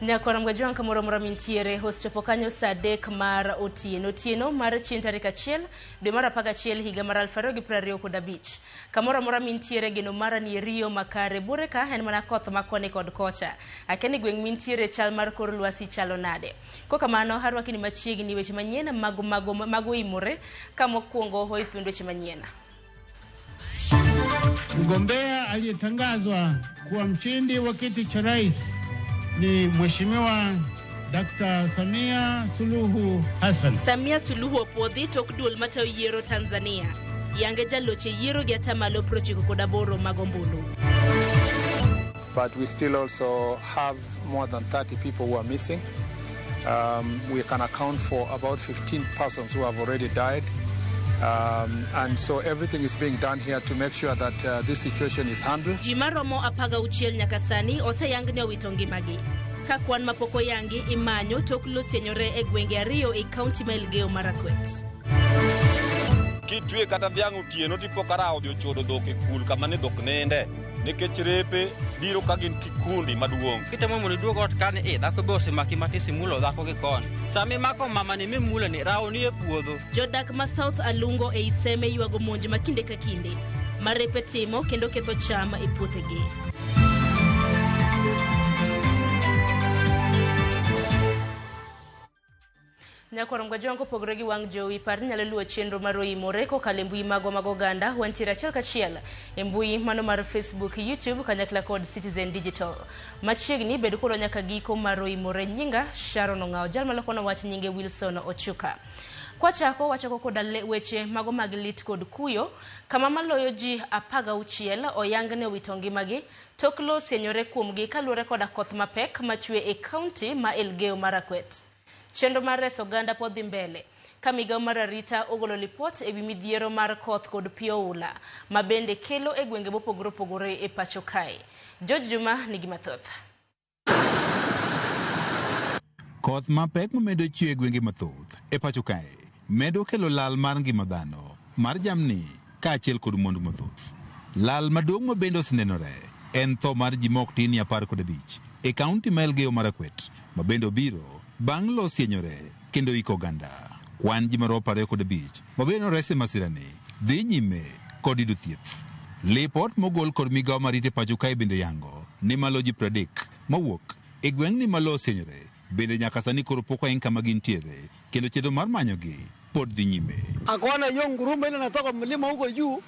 Nyakwar Mgajwang' kamoro amora mintiere osechopo kanyo saa 3 mar otieno. Otieno mar chieng' tarik 1 dwe mar 11 higa mar 2025. Kamoro amora mintiere geno mara ni riyo makare. Buore ka en mana koth ma koni kod kocha. Akia ni gweng' mintiere chal mar kor lwasi chalo nade. Kokamano arwaki ni machiegni weche manyien mago mago mago imore ka mokwongo oithuond weche manyien. Mgombea aliyetangazwa kuwa mshindi wa kiti cha rais ni Mheshimiwa Dr. Samia Suluhu Hassan. Samia Suluhu opuodhi tok duol matayo yiero Tanzania. Yange jaloch e yiero gi atamalo 98 mag ombulu. But we still also have more than 30 people who are missing. We can account for about 15 persons who have already died. And so everything is being done here to make sure that this situation is handled. Ji maromo 16 nyaka sani oseyang ni owito ngimagi. Ka kwan mapok oyangi imanyo tok lo sienyore e gwenge 2 e kaunti ma Elgeyo Marakwet. Kitwe kata dhiang' otieno tipo ka rawo odhi ochodo dhok e kul kama ne dhok ninde nikech repe biro ka gin kikundi maduong'. Kitemo mondo iduog ot kani i dhako be osemaki matis imulo dhako gi koni. Sama imako mama ni mimulo ni rawo ni e puodho. Jodak ma South Alungo ei Seme ywago monj ma kinde ka kinde ma repe timo kendo ketho cham e puothegi. Nyakwar Mgajwang' kopogore gi wang' jowi par ni nyalo luwo chenro mar Oimore kokalo e mbui magwa mag oganda. Wantiere achiel kachiel e mbui mano mar Facebook, YouTube kanyakla kod Citizen Digital. Machiegni bed kodwa nyaka giko mar Oimore. Nyinga Sharon Ong'awo, jal malokono wach nyinge Wilson Ochuka. Kwachako wachako koda weche mago mag lit kod kuyo kama maloyo ji 16 oyang ne owito ngimagi tok lo sienyore kuomgi kaluwore koda koth mapek machwe e kaunti ma Elgeyo Marakwet. Chenro mar reso oganda pod dhi mbele ka migawo mar arita ogolo lipot ewi midhiero mar koth kod pi oula ma bende kelo e gwenge mopogore opogore e pacho kae. George Juma nigi mathoth. Koth mapek mamedo chwe e gwenge mathoth e pacho kae medo kelo lal mar ngima dhano, mar jamni kaachiel kod mwandu mathoth. Lal maduong' ma bende osenenore en tho mar ji mok tin 15 e kaunti ma Elgeyo Marakwet ma bende obiro bang' lo sienyore kendo iko oganda. Kwan ji maromo 25 ma bende ores e masirani dhi nyime kod yudo thieth. Lipot mogol kod migawo mar rito e pacho kae bende yango ni malo ji 30 mawuok e gweng'ni ma lo osienyore bende nyaka sani koro pok oyang kama gintiere kendo chenro mar manyogi pod dhi nyime. Akaona hiyo ngurumo ile natoka mlima huko juu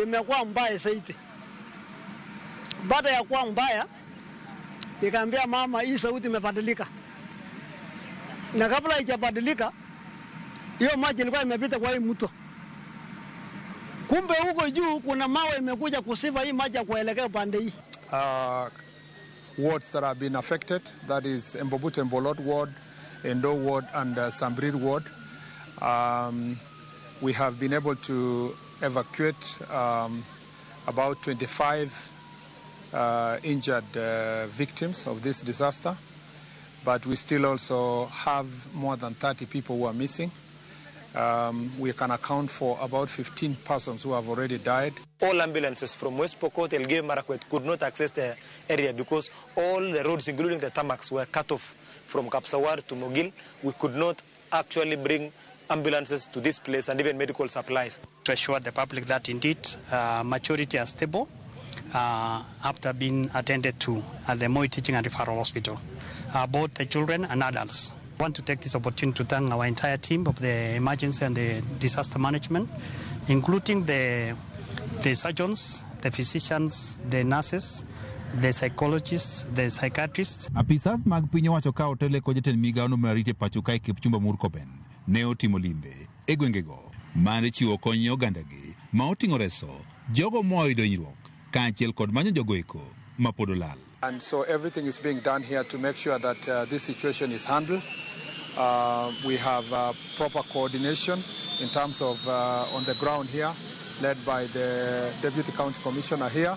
imekuwa mbaya zaidi. Baada ya kuwa mbaya, nikaambia mama hii sauti imebadilika. Na kabla haijabadilika, hiyo maji ilikuwa imepita kwa hii mto. Kumbe huko juu kuna mawe imekuja kusiva hii maji ya kuelekea upande hii. Wards that have been affected, that is Embobut Embolot ward, Endo ward and Sambrir ward. We have been able to evacuate about 25 injured victims of this disaster, but we still also have more than 30 people who are missing. We can account for about 15 persons who have already died. All ambulances from West Pokot, Elgeyo Marakwet could not access the area because all the roads, including the tarmacs, were cut off from Kapsawar to Mogil. We could not actually bring ambulances to this place and even medical supplies. To assure the public that indeed majority are stable after being attended to at the Moi Teaching and Referral Hospital, both the children and adults. I want to take this opportunity to thank our entire team of the emergency and the disaster management, including the surgeons, the physicians, the nurses, the psychologists, the psychiatrists. Apisas mag piny owacho ka otele kod jatend migawo no mar arita e pacho kae Kipchumba Murkomen ne otimo limbe e gwengego mar chiwo kony ne ogandagi ma oting'o reso jogo moa yudo hinyruok kaachiel kod manyo jogo eko ma pod olal. And so everything is being done here to make sure that this situation is handled. We have proper coordination in terms of on the ground here, led by the Deputy County Commissioner here,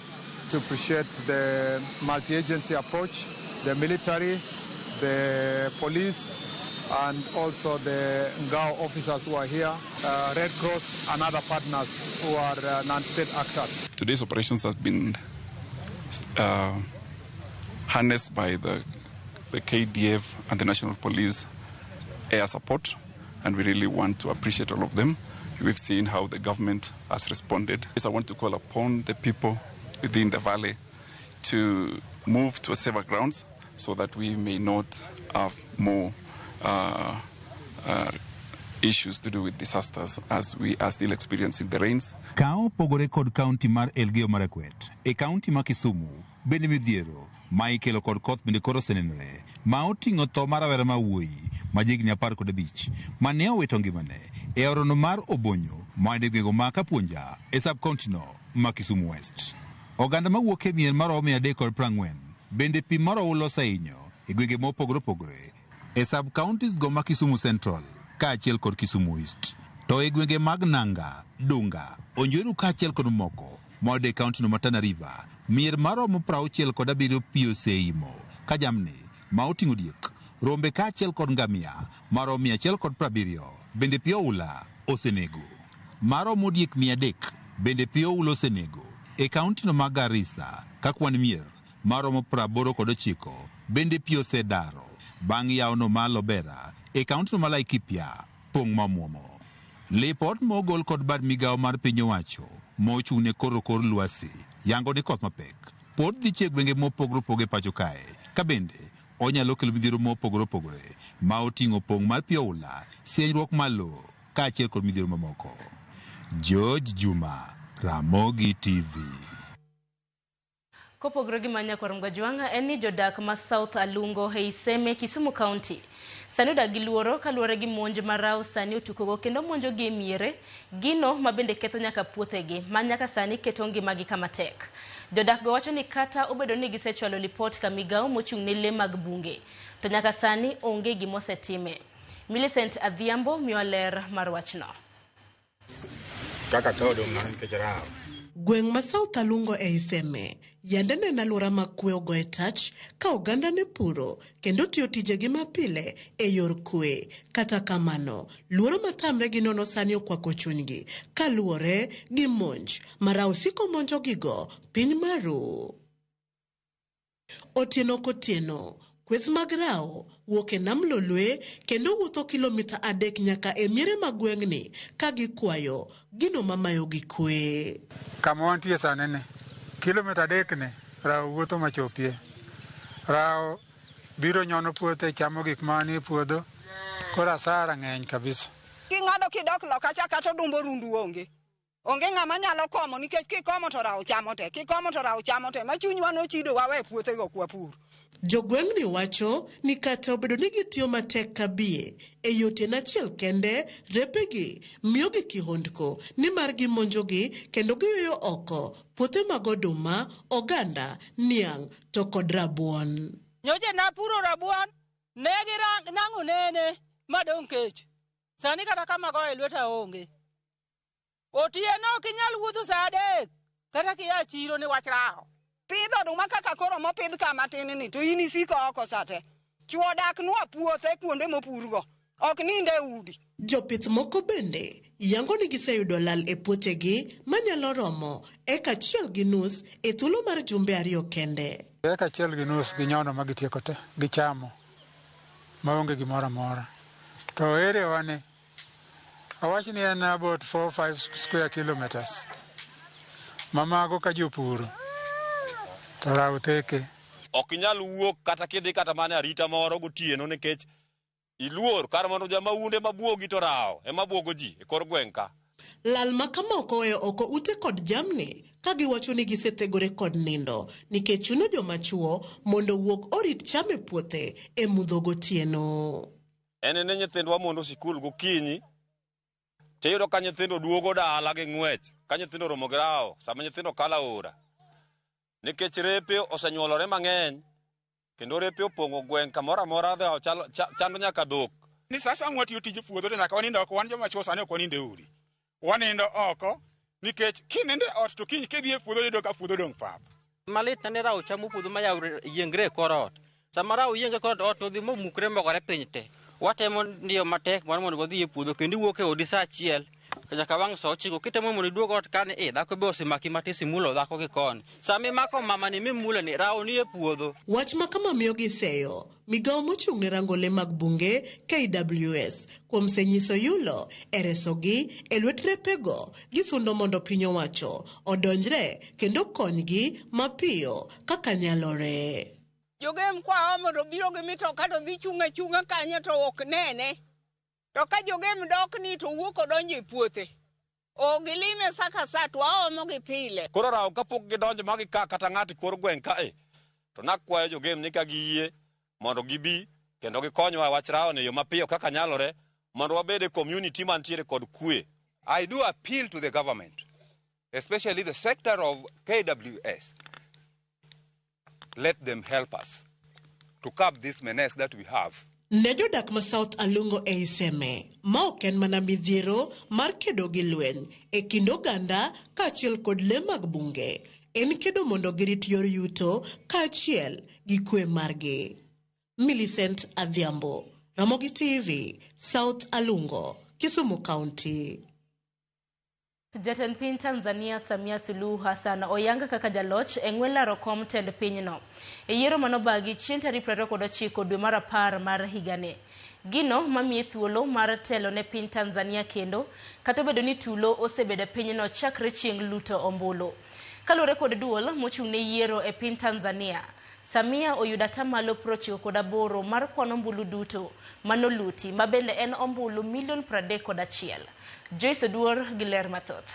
to appreciate the multi-agency approach, the military, the police, and also the Ngao officers who are here, Red Cross and other partners who are non-state actors. Today's operations has been harnessed by the the KDF and the National Police air support, and we really want to appreciate all of them. We've seen how the government has responded. I want to call upon the people within the valley to move to safer grounds so that we may not have more issues to do with disasters as we are still experiencing the rains. Ka opogore kod kaunti mar Elgeyo Marakwet, e kaunti ma Kisumu bende midhiero ma ikelo kod koth bende koro osenenore ma oting'o tho mar rawera ma wuoyi ma jahigni 15 mane owito ngimane e orono mar Obonyo ma e gwenge ma Kapuonja e sub county no ma Kisumu West. Oganda mawuok e mier maromo 340 bende pi mar oula osehinyo e gwenge mopogore opogore e sub counties go ma Kisumu Central kaachiel kod Kisumu East. To e gwenge mag Nanga, Dunga, Onjweru kaachiel kod moko moyudo e kaunti no ma Tana River, mier maromo 67 pi oseimo ka jamni ma oting'o diek, rombe kaachiel kod ngamia maromo 170 bende pi oula osenego. Maromo diek 300 bende pi oula osenego e kaunti no ma Garissa ka kwan mier maromo 89 bende pi osedaro bang' yawono ma Lobera e kaunti no ma Laikipia pong' mamuomo. Lipot mogol kod bad migawo mar piny owacho mochung' ne koro kor lwasi yango ni koth mapek pod dhi chwe e gwenge mopogore opogore pacho kae ka bende onyalo kelo midhiero mopogore opogore ma oting'o pong' mar pi oula, sienyruok mar lowo kaachiel kod midhiero mamoko. George Juma, Ramogi TV. Kopogore gi manya kwar Mgajwang'a en ni jodak ma South Alungo ei Seme, Kisumu County sani odak gi luoro kaluwore gi monj ma rawo sani otukogo kendo monjogi e miere, gino ma bende ketho nyaka puothegi ma nyaka sani keto ngimagi kama tek. Jodak go wacho ni kata obedo ni gisechwalo lipot ka migawo mochung' ne lee mag bunge, to nyaka sani onge gimosetime. Millicent Adhiambo miwa ler mar wachno. Kaka tho odong' nono nikech rawo. Gweng' ma South Alungo ei Seme yande ne en alwora ma kwe ogoye tach ka oganda ne puro kendo tiyo tijegi mapile e yor kwe. Kata kamano, luoro matamre gi nono sani okwako chunygi kaluwore gi monj ma rawo siko monjogigo piny maru. Otieno kotieno, kweth mag rawo wuok e nam Lolwe kendo wuotho kilomita 3 nyaka e miere mag gweng'ni ka gikwayo gino mamayogi kwe. Kama wantie sani ni, kilomita 3 ni, rawo wuotho machopie. Rawo biro nyono puothe, chamo gik manie puodho, koro asara ng'eny kabisa. King'ado kidok loka cha kata odumbo rundu onge. Onge ng'ama nyalo komo nikech kikomo to rawo chamo te, kikomo to rawo chamo te, ma chunywa nochido wawe puothego ok wapur. Jogweng'ni wacho ni kata obedo ni gitiyo matek kabie e otieno achiel kende, repegi miyogi kihondko nimar gimonjogi kendo giyueyo oko puothe mag oduma, oganda, niang' to kod rabuon. Nyocha napuro rabuon, ne girang'o nene madong' kech. Sani kata kama goyo e lweta onge. Otieno ok inyal wuotho sa 3 kata kia chiro ni wach rawo. Pidho oduma kaka koro mopidh kama tin ni to in isiko oko sate. Chwo dak nwa puothe kuonde mopurgo, ok ninde udi. Jopith moko bende yango ni giseyudo lal e puothegi manyalo romo eka 1.5 e thuolo mar jumbe 2 kende. Eka 1.5 ginyono ma gitieko te, gichamo maonge gimoro amora. To area wa ni, awach ni en about 4-5 square kilometers. Mamago ka jopuro to rawo theke. Ok inyal wuok kata kidhi kata mana arita moro gotieno nikech iluor kar mondo jomahunde mabuogi to rawo ema buogo ji e kor gweng' ka. Lal ma kama ok oweyo oko ute kod jamni ka giwacho ni gisethegore kod nindo nikech chuno joma chuo mondo owuog orit cham e puothe e mudho gotieno. En ni nyithindwa mondo sikul gokinyi tiyudo ka nyithindo duogo dala gi ng'wech ka nyithindo oromo gi rawo sama nyithindo kalo aora. Nikech repe osenyuolore mang'eny kendo repe opong'o gweng' kamoro amora rawo chando nyaka dhok. Ni sasa ang' watiyo tij puodho to nyaka wanind oko, wan joma chuo sani ok wanind e udi. Wanindo oko nikech kinindo e ot to kiny kidhi e puodho iyudo ka puodho odong' pap. Malit na ni rawo chamo puodho ma yaw yiengre e kor ot. Sama rawo yiengre e kor ot, ot odhi momukre mogore piny te. Watemo ndiyo matek mar mondo wadhi e puodho kendo iwuok e odi sa 1 To nyaka wang' sa 9 kitemo mondo iduog ot kani e dhako be osemaki matis imulo dhako gi koni. Sama imako mamani mimulo ni rawo ni e puodho. Wach ma kama miyo giseyo migawo mochung' ne rango le mag bunge KWS kuom senyiso yulo e resogi e lwet repego gisundo mondo piny owacho odonjre kendo konygi mapiyo kaka nyalore. Jogem kwa omo to biro gi mitoka to dhi chung' achung'a kanyo to ok nene. To ka jogem dok ni to wuok odonjo e puothe. O gilime sa ka sa to waomo gi pile. Koro rawo kapok gidonjo ma gika kata ng'ato e kor gweng' kae, to nakwayo jogem ni ka giyie mondo gibi kendo gikonywa e wach rawo e yo mapiyo kaka nyalore mondo wabed e community mantiere kod kwe. I do appeal to the government, especially the sector of KWS. Let them help us to curb this menace that we have. Ne jodak ma South Alungo ei Seme, ma ok en mana midhiero mar kedo gi lweny e kind oganda kaachiel kod le mag bunge, en kedo mondo girit yor yuto kaachiel gi kwe margi. Millicent Adhiambo, Ramogi TV, South Alungo, Kisumu County. Jatend piny Tanzania Samia Suluhu Hassan oyang kaka jaloch e ng'we laro kom tend pinyno e yiero manobagi chieng' tarik 29 dwe mar 10 mar higani. Gino mamiye thuolo mar telo ne piny Tanzania kendo kata obedo ni tulo osebedo e pinyno chakre chieng' luto ombulu. Kaluwore kod duol mochung' ne yiero e piny Tanzania, Samia oyudo atamalo 98 mar kwan ombulu duto manoluti ma bende en ombulu milion 31. Joyce Oduor gi ler mathoth.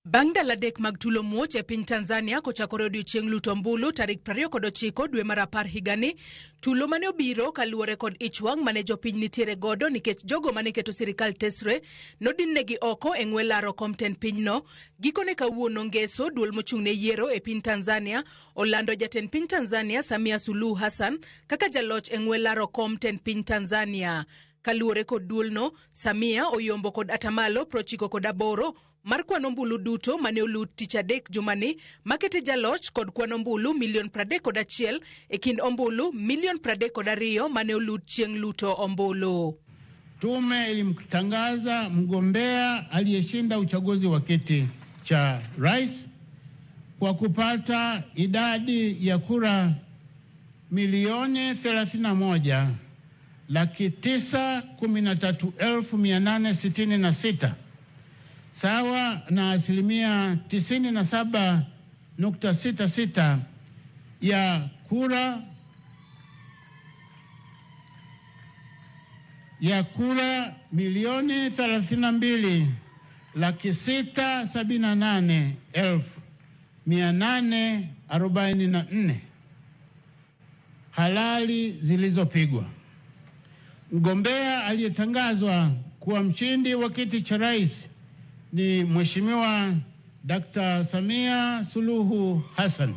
Bang' ndalo 3 mag tulo muoch e piny Tanzania kochakore odiochieng' luto ombulu tarik 29 dwe mar 10 higani, tulo mane obiro kaluwore kod ich wang' mane jopiny nitiere godo nikech jogo mane keto sirikal tesre nodinnegi oko e ng'we laro kom tend pinyno. Gikone kawuono ngeso duol mochung' ne yiero e piny Tanzania olando jatend piny Tanzania Samia Suluhu Hassan kaka jaloch e ng'we laro kom tend piny Tanzania. Kaluwore kod duolno, Samia oyombo kod atamalo 98 mar kwan ombulu duto mane olut tich adek jumani makete jaloch kod kwan ombulu milion 31 e kind ombulu milion 32 mane olut chieng' luto ombulu. Tume ilimtangaza mgombea aliyeshinda uchaguzi wa kiti cha rais kwa kupata idadi ya kura milioni 31,913,866 sawa na asilimia 97.66 ya kura milioni 32,678,844 halali zilizopigwa. Mgombea aliyetangazwa kuwa mshindi wa kiti cha rais ni Mheshimiwa Dr. Samia Suluhu Hassan.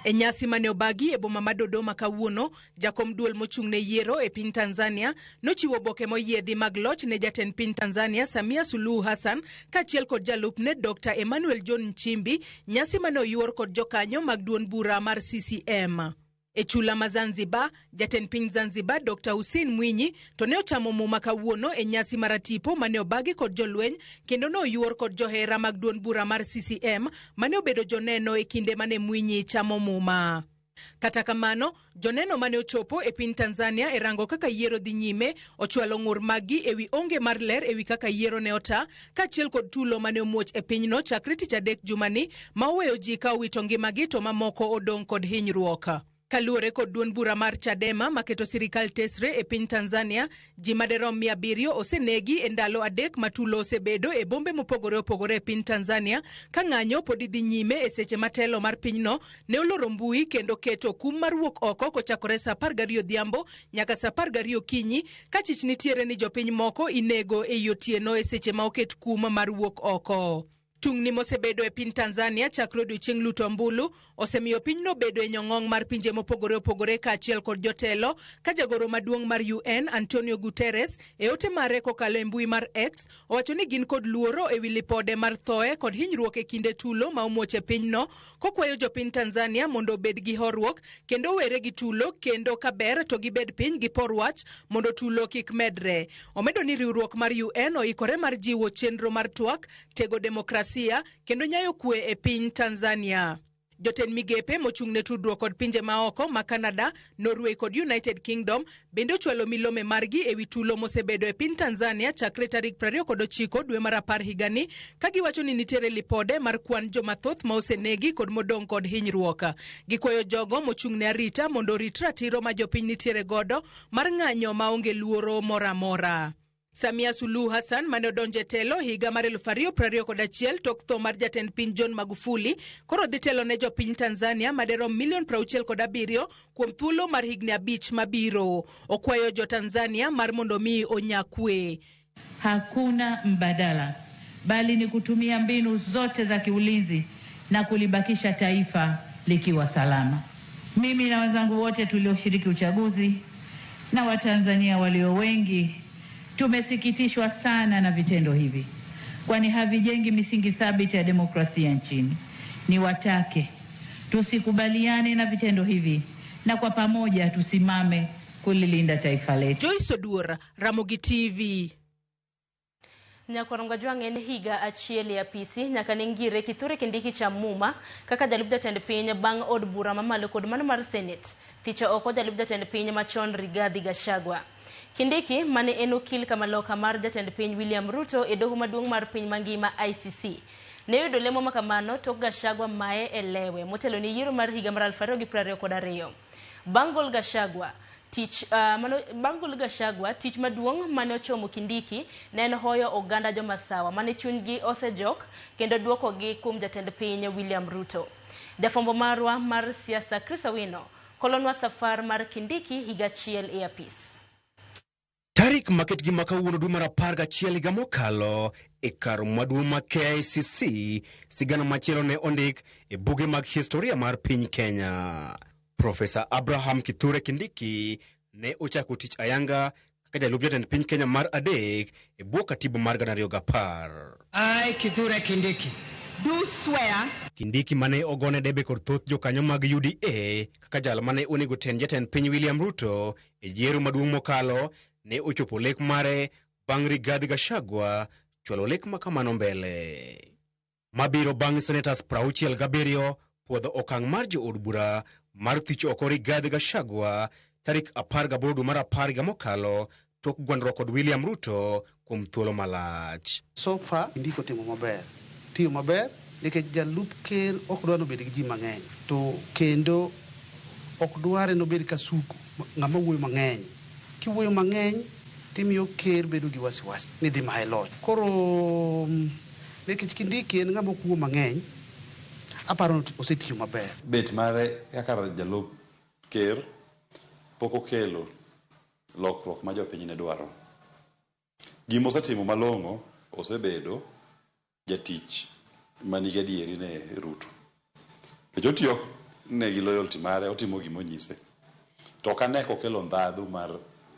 E nyasi mane obagi e boma ma Dodoma kawuono, jakom duol mochung' ne yiero e piny Tanzania nochiwo oboke moyiedhi mag loch ne jatend piny Tanzania Samia Suluhu Hassan kaachiel kod jalupne Dr. Emmanuel John Nchimbi, nyasi mane oyuor kod jokanyo mag duond bura mar CCM. E chula ma Zanzibar, jatend piny Zanzibar Dr. Hussein Mwinyi to ne ochamo muma kawuono e nyasi maratipo mane obagi kod jolweny kendo ne oyuor kod johera mag duond bura mar CCM mane obedo joneno e kinde mane Mwinyi chamo muma. Kata kamano, joneno mane ochopo e piny Tanzania e rango kaka yiero dhi nyime ochwalo ng'ur maggi ewi onge mar ler ewi kaka yiero ne ota kaachiel kod tulo mane omuoch e pinyno chakre tich adek jumani ma oweyo ji ka owito ngimagi to mamoko odong' kod hinyruok. Kaluwore kod duond bura mar Chadema maketo sirikal tesre e piny Tanzania, ji maderom 700 osenegi e ndalo 3 ma tulo osebedo e bombe mopogore opogore e piny Tanzania ka ng'anyo podi dhi nyime e seche ma telo mar pinyno ne oloro mbui kendo keto kum mar wuok oko kochakore saa 12 odhiambo nyaka saa 12 okinyi ka chich nitiere ni jopiny moko inego ei otieno e seche ma oket kum mar wuok oko. Tungni mosebedo e piny Tanzania chakre odiochieng' luto ombulu osemiyo pinyno bedo e nyong'ong' mar pinje mopogore opogore kaachiel kod jotelo ka jagoro maduong' mar UN Antonio Guterres e ote mare kokalo e mbui mar X owacho ni gin kod luoro e wi lipode mar thoe kod hinyruok e kinde tulo ma omuoch e pinyno kokwayo jopiny Tanzania mondo obed gi horuok kendo owere gi tulo kendo kaber to gibed piny gipor wach mondo tulo kik medre. Omedo ni riwruok mar UN oikore mar jiwo chenro mar twak, tego demokrasia kendo nyayo kwe e piny Tanzania. Jotend migepe mochung' ne tudruok kod pinje maoko ma Canada, Norway kod United Kingdom bende ochwalo milome margi ewi tulo mosebedo e piny Tanzania chakre tarik 29 dwe mar apar higani ka giwacho ni nitiere lipode mar kwan jomathoth ma osenegi kod modong' kod hinyruok. Gikwayo jogo mochung' ne arita mondo orit ratiro ma jopiny nitiere godo mar ng'anyo maonge luoro moro amora. Samia Suluhu Hassan mane odonjo e telo higa mar 2021 tok tho mar jatend piny John Magufuli koro dhi telo ne jopiny Tanzania maderom milion 67 kuom thuolo mar higni 5 mabiro. Okwayo jo Tanzania mar mondo mi onya kwe. Hakuna mbadala bali ni kutumia mbinu zote za kiulinzi na kulibakisha taifa likiwa salama. Mimi na wenzangu wote tulioshiriki uchaguzi na Watanzania walio wengi tumesikitishwa sana na vitendo hivi, kwani havijengi misingi thabiti ya demokrasia nchini. Niwatake tusikubaliane na vitendo hivi na kwa pamoja tusimame kulilinda taifa letu. Joyce Oduor, Ramogi TV. Nyakwar Jwang' en higa achiel e apisi nyaka ne ngire Kithure Kindiki cha muma kaka jalup jatend piny bang' od bura mamalo kod mano mar Senate thicho oko jalup jatend piny machon Rigathi Gachagua. Kindiki mane en okil kamaloka mar jatend piny William Ruto e doho maduong' mar piny mangima ICC ne oyudo lemo makamano tok Gachagua maye e lewe motelo ni yiero mar higa mar 2022. Bang' gol Gachagua tich maduong' mane ochomo Kindiki ne en hoyo oganda jomasawa mane chunygi osejok kendo duokogi kuom jatend piny William Ruto. Jafwambo marwa mar siasa Chris Awino kolonwa safar mar Kindiki higa achiel e apis. Tarik maket gi makawuono dwe mar 11 higa mokalo e kar maduong' ma KICC, sigana machielo ne ondik e buge mag historia mar piny Kenya. Profesa Abraham Kithure Kindiki ne ochako tich ayanga kaka jalup jatend piny Kenya mar 3 e bwo katiba mar 2010. I, Kithure Kindiki, do swear. Kindiki mane ogone debe kod thoth jokanyo mag UDA kaka jal mane onego tend jatend piny William Ruto e yiero maduong' mokalo ne ochopo lek mare bang' Rigathi Gachagua chwalo lek makamano mbele. Mabiro bang' senators 67 puodho okang' mar jood bura mar thicho oko Rigathi Gachagua tarik 18 dwe mar 10 higa mokalo tok gwandruok kod William Ruto kuom thuolo malach. So far Kindiki otimo maber, tiyo maber nikech jalup ker ok dwar nobed gi ji mang'eny to kendo ok dware nobed kasuku ng'ama wuoyo mang'eny. Kiwuoyo mang'eny timiyo ker bedo gi wasiwasi ni dhi maye loch. Koro nikech Kindiki en ng'ama ok wuo mang'eny, aparo ni osetiyo maber. Bet mare kaka jalup ker pok okelo lokruok ma jopiny ne dwaro. Gima osetimo malong'o osebedo jatich manigi adieri ne Ruto. Nikech otiyo ne gi loyalty mare, otimo gima onyise. To ok ane kokelo ndhadhu mar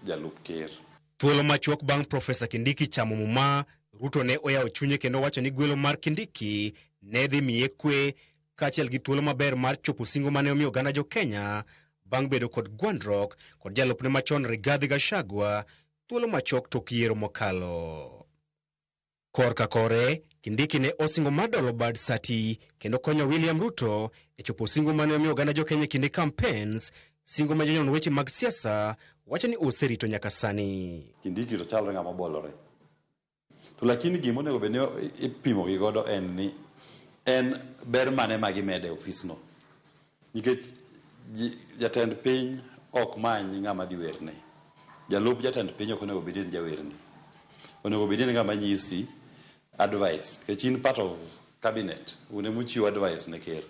jalup ker. Thuolo machuok bang' Profesa Kindiki chamo muma, Ruto ne oyawo chunye kendo wacho ni gwelo mar Kindiki ne dhi miye kwe kaachiel gi thuolo maber mar chopo singo mane omiyo oganda jo Kenya bang' bedo kod gwandruok kod jalupne machon Rigathi Gachagua thuolo machuok tok yiero mokalo. Korka kore, Kindiki ne osingo mar dolo bad sati kendo konyo William Ruto e chopo singo mane omiyo oganda jo Kenya e kinde campaigns, singo ma jonyon weche mag siasa wacho ni oserito nyaka sani. Kindiki to chalre ng'ama obolore. To lakini gima onego bed ni ipimo gi godo en ni en ber mane ma gimedo e ofisno. Nikech jatend piny ok many ng'ama dhi werne. Jalup jatend piny ok onego bed ni jawerni. Onego bed ni ng'ama nyisi advice. Nikech in part of cabinet, un ema uchiwo advice ne ker.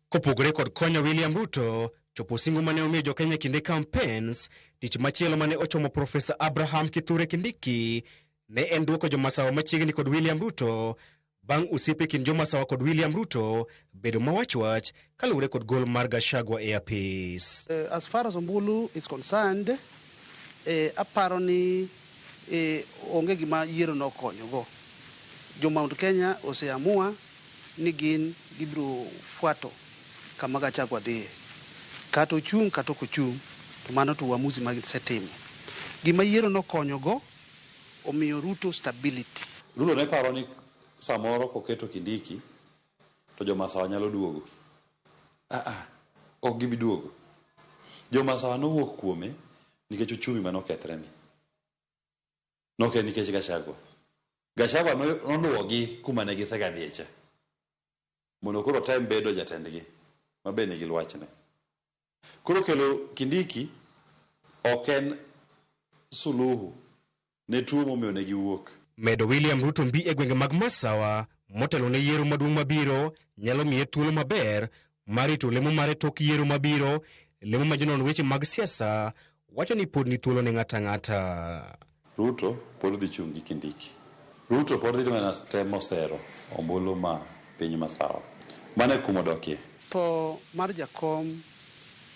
Kopogore kod konyo William Ruto chopo singo mane omiyo jo Kenya kinde campaigns, tich machielo mane ochomo Profesa Abraham Kithure Kindiki ne en duoko jomasawa machiegni kod William Ruto bang' osiep e kind Jomasawa kod William Ruto bedo mawach wach kaluwore kod gol mar Gachagua e apis. As far as Ombulu is concerned, aparo ni onge gima yiero nokonyogo. Jo Mount Kenya oseamua ni gin gibiro fuato kama Gachagua dhiye. Kata ochung' kata ok ochung', to mano to uamuzi ma gisetimo. Gima yiero nokonyogo omiyo Ruto stability. Ruto ne paro ni samoro koketo Kindiki to Jomasawa nyalo duogo. Ok gibi duogo. Jomasawa nowuok kuome nikech uchumi manokethre ni. Noke nikech Gachagua. Gachagua noluwogi kuma ne gisegadhie cha. Mondo koro otem bedo jatendgi ma be nigi lwachne. Koro kelo Kindiki ok en suluhu ne tuo momiyo ne giwuok. Medo William Ruto mbi e gwenge mag Masawa motelo ne yiero maduong' mabiro nyalo miye thuolo maber mar rito lemo mare tok yiero mabiro, lemo ma jonon weche mag siasa wacho ni pod ni thuolo ne ng'ato ang'ata. Ruto pod dhi chung' gi Kindiki. Ruto pod dhi mana temo sero ombulu ma piny Masawa. Mano e kuma odokie. Tho mar jakom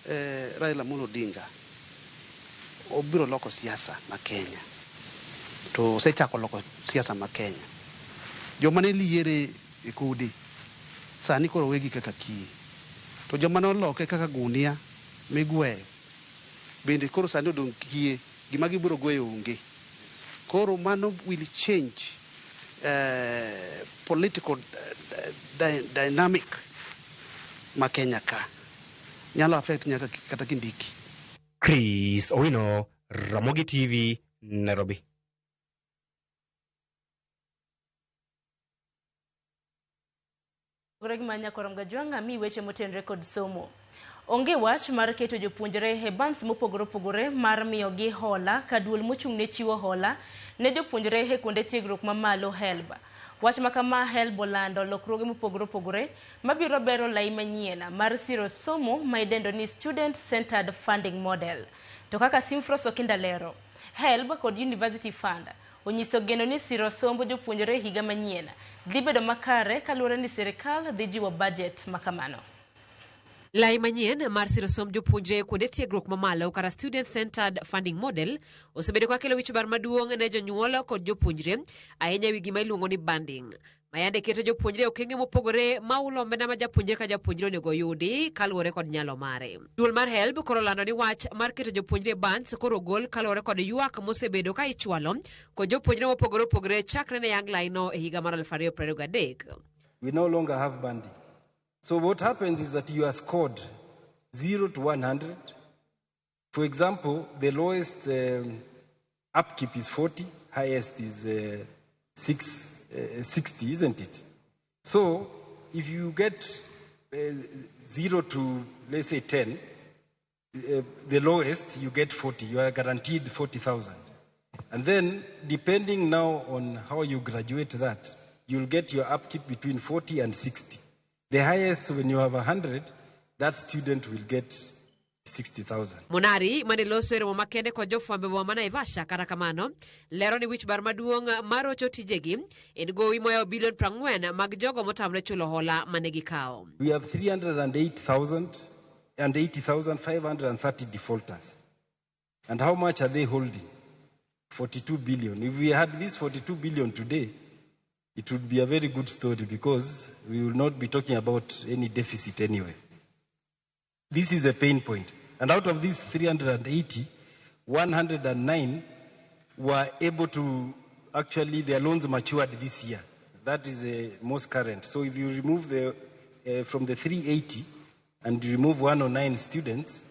Raila Amolo Odinga obiro loko siasa ma Kenya. To osechako loko siasa ma Kenya. Joma ne liere e kode sani koro wegi kaka kiye. To joma noloke kaka gunia migweyo bende koro sani odong' kiye, gima gibiro gweyo onge. Koro mano will change political dynamic ma Kenya ka. Nyalo affect nyaka kata Kindiki. Chris Owino, Ramogi TV, Nairobi. Greg Manya Korom Gajwang' mi weche motenre kod somo. Onge wach mar keto jopuonjre e bands mopogore opogore mar miyogi hola ka duol mochung' ne chiwo hola ne jopuonjre e kuonde tiegruok mamalo HELB. Wach ma kama HELB olando lokruoge mopogore opogore mabiro bero lai manyien mar siro somo ma idendo ni Student Centered Funding Model. To kaka Simfros Okinda lero, HELB kod University Fund onyiso geno ni siro sombo jopuonjre higa manyien dhi bedo makare kaluwore ni sirikal dhi jiwo budget makamano. Lai manyien mar siro somb jopuonjre kuonde tiegruok mamalo kata Student Centered Funding Model osebedo ka kelo wich bar maduong' ne jonyuol kod jopuonjre ahinya ewi gima iluongo ni banding. Mayande keto jopuonjre e okenge mopogore ma ulo omenda ma japuonjre ka japuonjre onego oyudi kaluwore kod nyalo mare. Duol mar HELB koro olando ni wach mar keto jopuonjre e bands koro ogol kaluwore kod ywak mosebedo ka ichwalo kod jopuonjre mopogore opogore chakre ne yang laino e higa mar 2023. We no longer have banding. So what happens is that you are scored 0 to 100. For example, the lowest upkeep is 40, highest is 60, isn't it? So if you get 0 to, let's say, 10, the lowest, you get 40. You are guaranteed 40,000. And then, depending now on how you graduate that, you'll get your upkeep between 40 and 60. The highest, when you have 100, that student will get 60,000. Monari mane loso e romo makende kod jofwambo e boma ma Naivasha kata kamano lero ni wich bar maduong' mar rocho tijegi en gowi moyawo bilion 40 mag jogo motamre chulo hola mane gikawo. We have 308,080,530 defaulters. And how much are they holding? 42 billion. If we had this 42 billion today, it would be a very good story because we will not be talking about any deficit anyway. This is a pain point. And out of these 380, 109 were able to actually, their loans matured this year. That is the most current. So if you remove the, from the 380 and remove 109 students,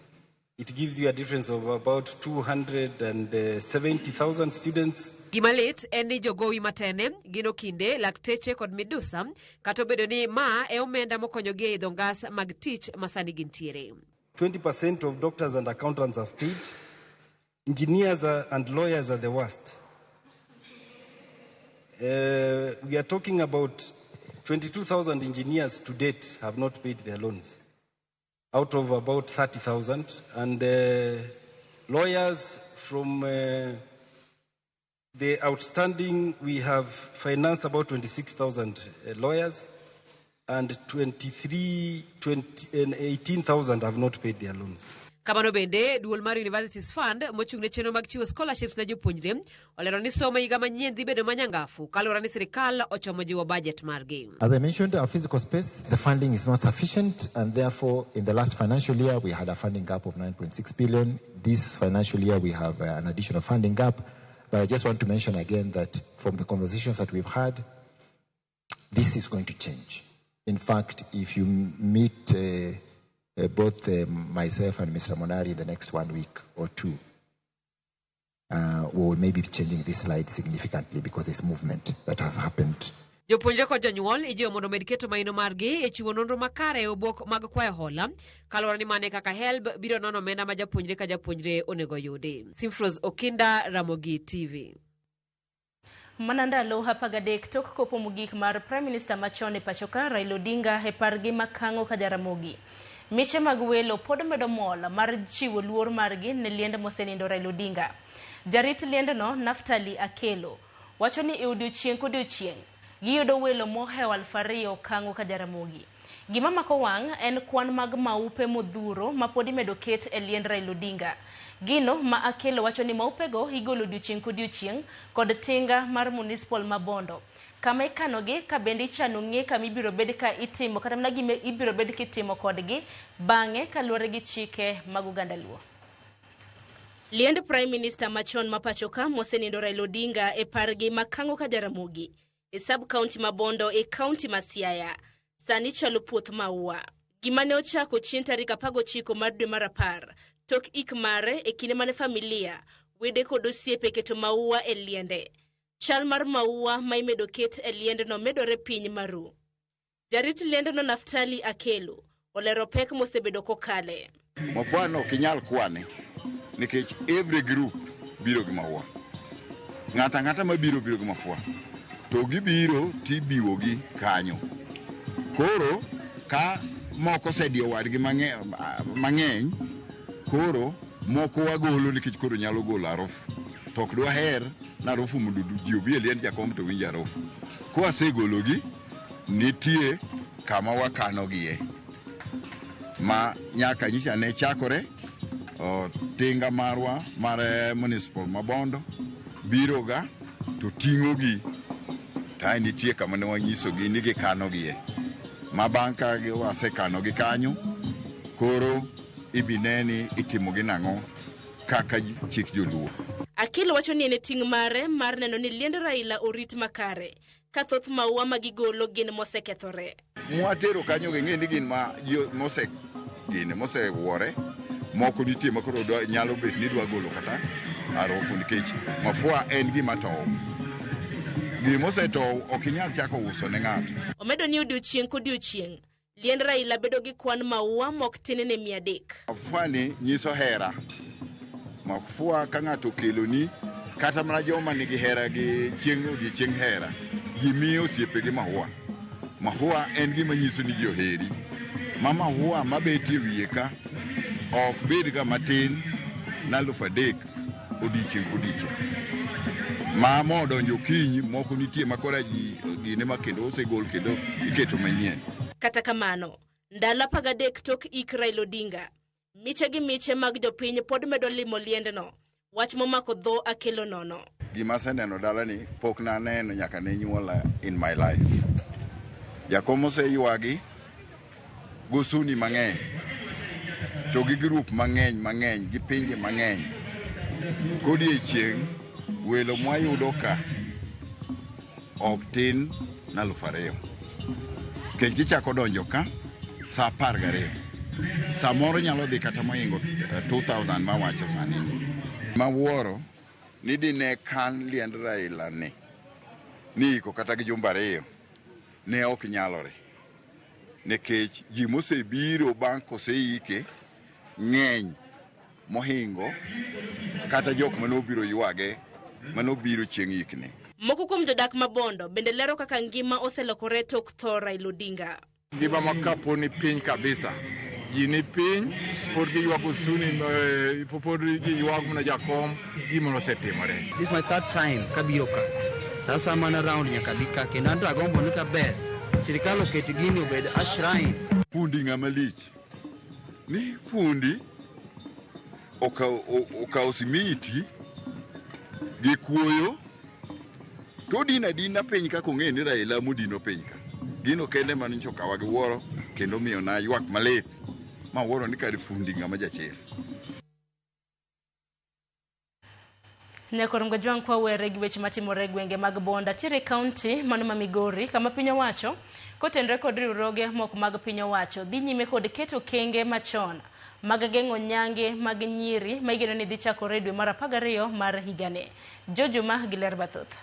it gives you a difference of about 270,000 students. Gima lit en ni jogowi matene gin okinde, lakteche kod midusa kata obedo ni ma e omenda mokonyogi e idho ngas mag tich ma sani gintiere. 20% of doctors and accountants have paid. Engineers and lawyers are the worst. We are talking about 22,000 engineers to date have not paid their loans, out of about 30,000. And lawyers from The outstanding, we have financed about 26,000 lawyers and 23, 20, and 18,000 have not paid their loans. Kamano bende, duol mar Universities Fund mochung' ne chenro mag chiwo scholarships ne jopuonjre olero ni somo e higa manyien dhi bedo manyangafu kaluwore ni sirikal ochomo jiwo bajet margi. As I mentioned, our physical space, the funding is not sufficient, and therefore, in the last financial year, we had a funding gap of 9.6 billion. This financial year, we have an additional funding gap. But I just want to mention again that from the conversations that we've had, this is going to change. In fact, if you meet both myself and Mr. Monari in the next 1 week or two, we will maybe be changing this slide significantly because there's movement that has happened. Jopuonjre kod jonyuol ijiwo mondo omed keto maino margi e chiwo nonro makare e obok mag kwayo hola kaluwore ni mane kaka HELB biro nono omenda ma japuonjre ka japuonjre onego yudi. Simfros Okinda, Ramogi TV. Mana ndalo 13 tok kopo mogik mar Prime Minister machon e pachoka Raila Odinga e pargi ma Kang'o ka Jaramogi. Miche mag welo pod medo mol mar chiwo luor margi ne liend mosenindo Raila Odinga. Jarit liendno Naftali Akelo wacho ni e odiochieng' kodiochieng' giyudo welo mohewo 2,000 Kang'o ka Jaramogi. Gima mako wang' en kwan mag maupe modhuro ma pod imedo ket e liend Raila Odinga. Gino ma Akelo wacho ni maupego igolo odiochieng' kodiochieng' kod tinga mar municipal ma Bondo. Kama ikanogi ka bende ichano ng'e kama ibiro bed ka itimo kata mana gima ibiro bed kitimo kodgi bang'e kaluwore gi chike mag oganda Luo. Liend Prime Minister machon ma pachoka mosenindo Raila Odinga e pargi ma Kang'o ka Jaramogi e sub-county ma Bondo e county ma Siaya sani chalo puoth maua. Gima ne ochako chien tarik 19 mar dwe mar 10 tok ik mare e kinde mane familia, wede kod osiepe keto maua e liende. Chal mar maua ma imedo ket e liendno medore piny maru. Jarit liendno Naftali Akelo olero pek mosebedo kokale. Mafua ok inyal kwane nikech every group biro gi maua. Ng'ato ang'ata mabiro biro gi mafua. To gibiro tibiwogi kanyo. Koro ka moko osediyo wadgi mang'eny, koro moko wagolo nikech koro nyalo golo harufu. To ok dwaher na harufu mondo ji obi e liend jakom to winj harufu. Kwasegologi, nitie kama wakanogie ma nyaka nyicha ne chakore tinga marwa mar municipal ma Bondo biroga to ting'ogi to nitie kama ne wanyisogi ni gikanogie. Ma bang' ka wasekanogi kanyo, koro ibine ni itimogi nang'o kaka chik joluo. Akelo wacho ni en e ting' mare mar neno ni liend Raila orit makare ka thoth maua ma gigolo gin mosekethore. Mwatero kanyo ging'e ni gin ma mosewuore, moko nitie ma koro nyalo bet ni dwa golo kata harufu nikech mafua en gima tow. Gima osetow ok inyal chako uso ne ng'ato. Omedo ni odiochieng' kodiochieng' liend Raila bedo gi kwan maua mok tin ne 300. Mafua ni nyiso hera. Mafua ka ng'ato okeloni kata mana joma nigi hera gi chieng' odiochieng' hera, ji miyo osiepegi maua. Maua en gima nyiso ni ji oheri. Ma maua mabetie wiye ka ok bed ga matin na 3,000 odiochieng' kodiochieng'. Ma modonjo okinyi moko nitie ma koro ji gine ma kendo osegol kendo iketo manyien. Kata kamano, ndalo 13 tok ik Raila Odinga, miche gi miche mag jopiny pod medo limo liendno. Wach momako dho Akelo nono. Gima aseneno dalani pok naneno nyaka ne nyuola in my life. Jakom oseywagi gosuni mang'eny to gi group mang'eny mang'eny gi pinje mang'eny. Kodiechieng' welo mwayudo ka ok tin na 2,000. Nikech gichako donjo ka sa 12. Samoro nyalo dhi kata mohingo 2,000 mawacho sani ni. Mawuoro ni dine kan liend Raila ni iko kata gi jumbe 2 ne ok nyalore. Nikech ji mosebiro bang' koseike ng'eny mohingo kata jok manobiro ywage manobiro chieng' ikne. Moko kuom jodak ma Bondo bende lero kaka ngima oselokore tok tho Raila Odinga. Ngima ma kapo ni piny kabisa. Ji ni piny pod giywak osuni pod giywak mana jakom gima nosetimore. This is my third time kabiro ka. Sasa mana round nyaka bi ka kendo anto agombo ni kaber sirikal oket gini obed a shrine. Fundi ng'ama lich. Ni fundi okawo simiti gi kuoyo to odino adina piny kaka ong'eyo ni Raila modino piny ka. Gino kende mane nyocha okawa gi wuoro kendo miyo na ywak malit ma wuoro ni kare fundi ng'ama jachir. Nyakor Mgajwang' kwa were gi weche matimore e gwenge mag Bonda tiere kaunti mano ma Migori kama piny owacho kotenore kod riwruoge moko mag piny owacho dhi nyime kod keto okenge machon mag geng'o nyange mag nyiri ma igeno ni dhi chakore e dwe mar 12 mar higani. Jojuma gi ler mathoth.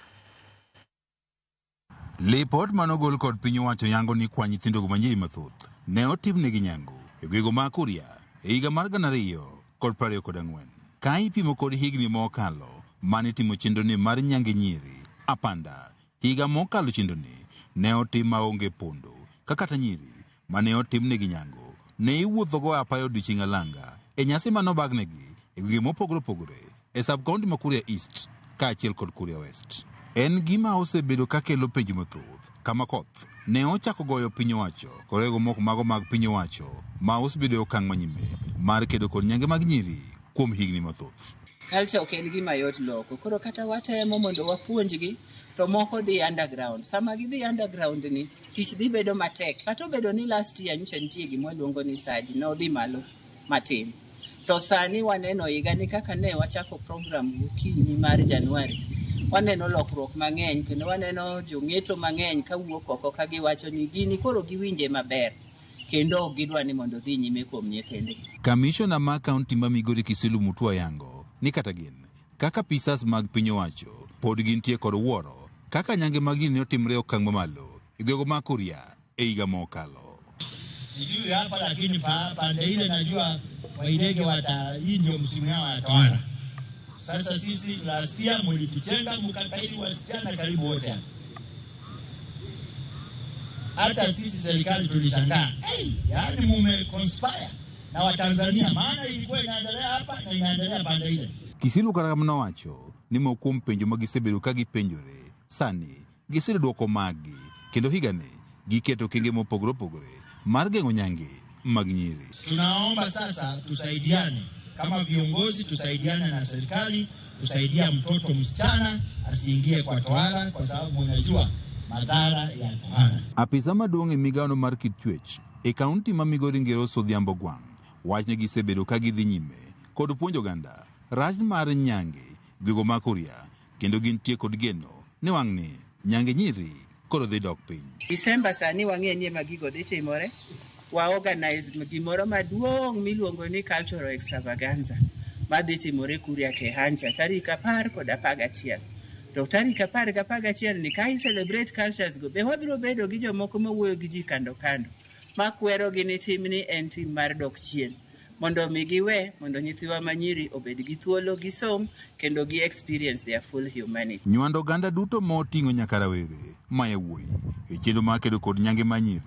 Lipot manogol kod piny owacho yango ni kwa nyithindogo manyiri mathoth ne otimnegi nyango e gwego ma Kuria e higa mar 2024. Ka ipimo kod higni mokalo mane itimo chenro ni mar nyange nyiri apanda, higa mokalo chenro ni ne otim maonge pondo ka kata nyiri mane otimnegi nyango ne iwuothogo apaya odiochieng' alanga e nyasi manobagnegi e gwenge mopogore opogore e sub county ma Kuria East kaachiel kod Kuria West. En gima osebedo kakelo penjo mathoth kama koth ne ochako goyo piny owacho korego moko mago mag piny owacho ma osebedo e okang' manyime mar kedo kod nyange mag nyiri kuom higni mathoth. Culture ok en gima yot loko. Koro kata watemo mondo wapuonjgi to moko dhi underground. Sama gidhi underground ni, tich dhi bedo matek. Kata obedo ni last year nyocha nitie gima waluongo ni surge, nodhi malo matin. To sani waneno higa ni kaka ne wachako program gokinyi mar Januari, waneno lokruok mang'eny kendo waneno jong'eto mang'eny kawuok oko ka giwacho ni gini koro giwinje maber kendo ok gidwa ni mondo odhi nyime kuom nyithindgi. Kamishona ma kaunti ma Migori Kisilu Mutua yango ni kata gin kaka apisas mag piny owacho pod gintie kod wuoro kaka nyange mag nyiri ne otimre e okang' mamalo e gwego ma Kuria e higa mokalo. Sijui hapa lakini pande ile najua Wairege wata, hii ndio msimu yao ya tohara. Sasa sisi last year mlituchenga mkatairi wasichana karibu wote hapa. Hata sisi serikali tulishangaa. Hey, yaani mume conspire na Watanzania, maana ilikuwa inaendelea hapa na inaendelea pande ile. Kisilu kata kamano nowacho ni moko kuom penjo ma gisebedo ka gipenjore sani giseyudo dwoko maggi kendo higani giketo okenge mopogore opogore mar geng'o nyange mag nyiri. Tunaomba sasa tusaidiane kama viongozi, tusaidiane na serikali kusaidia mtoto msichana asiingie kwa tohara, kwa sababu unajua madhara ya tohara. Apisa maduong' e migawono mar kit chwech e kaunti ma Migori Ngeroso Odhiambo Gwang' wach ni gisebedo ka gidhi nyime kod puonjo oganda rach mar nyange gwego ma Kuria kendo gintie kod geno ni wang'ni nyange nyiri koro dhi dok piny. December sani wang'e ni ema gigo dhi timore. Wa organize gimoro maduong' miluongo ni cultural extravaganza madhi timore Kuria Kehancha tarik 10 kod 11. To tarik 10 gi 11 ni ka i celebrate cultures go be wabiro bedo gi jomoko mawuoyo gi ji kando kando makwero gi ni timni en tim mar dok chien mondo mi giwe mondo nyithiwa manyiri obed gi thuolo gisom kendo gi experience their full humanity. Nywando oganda duto ma oting'o nyaka rawere ma yawuoyi e chenro mar kedo kod nyange ma nyiri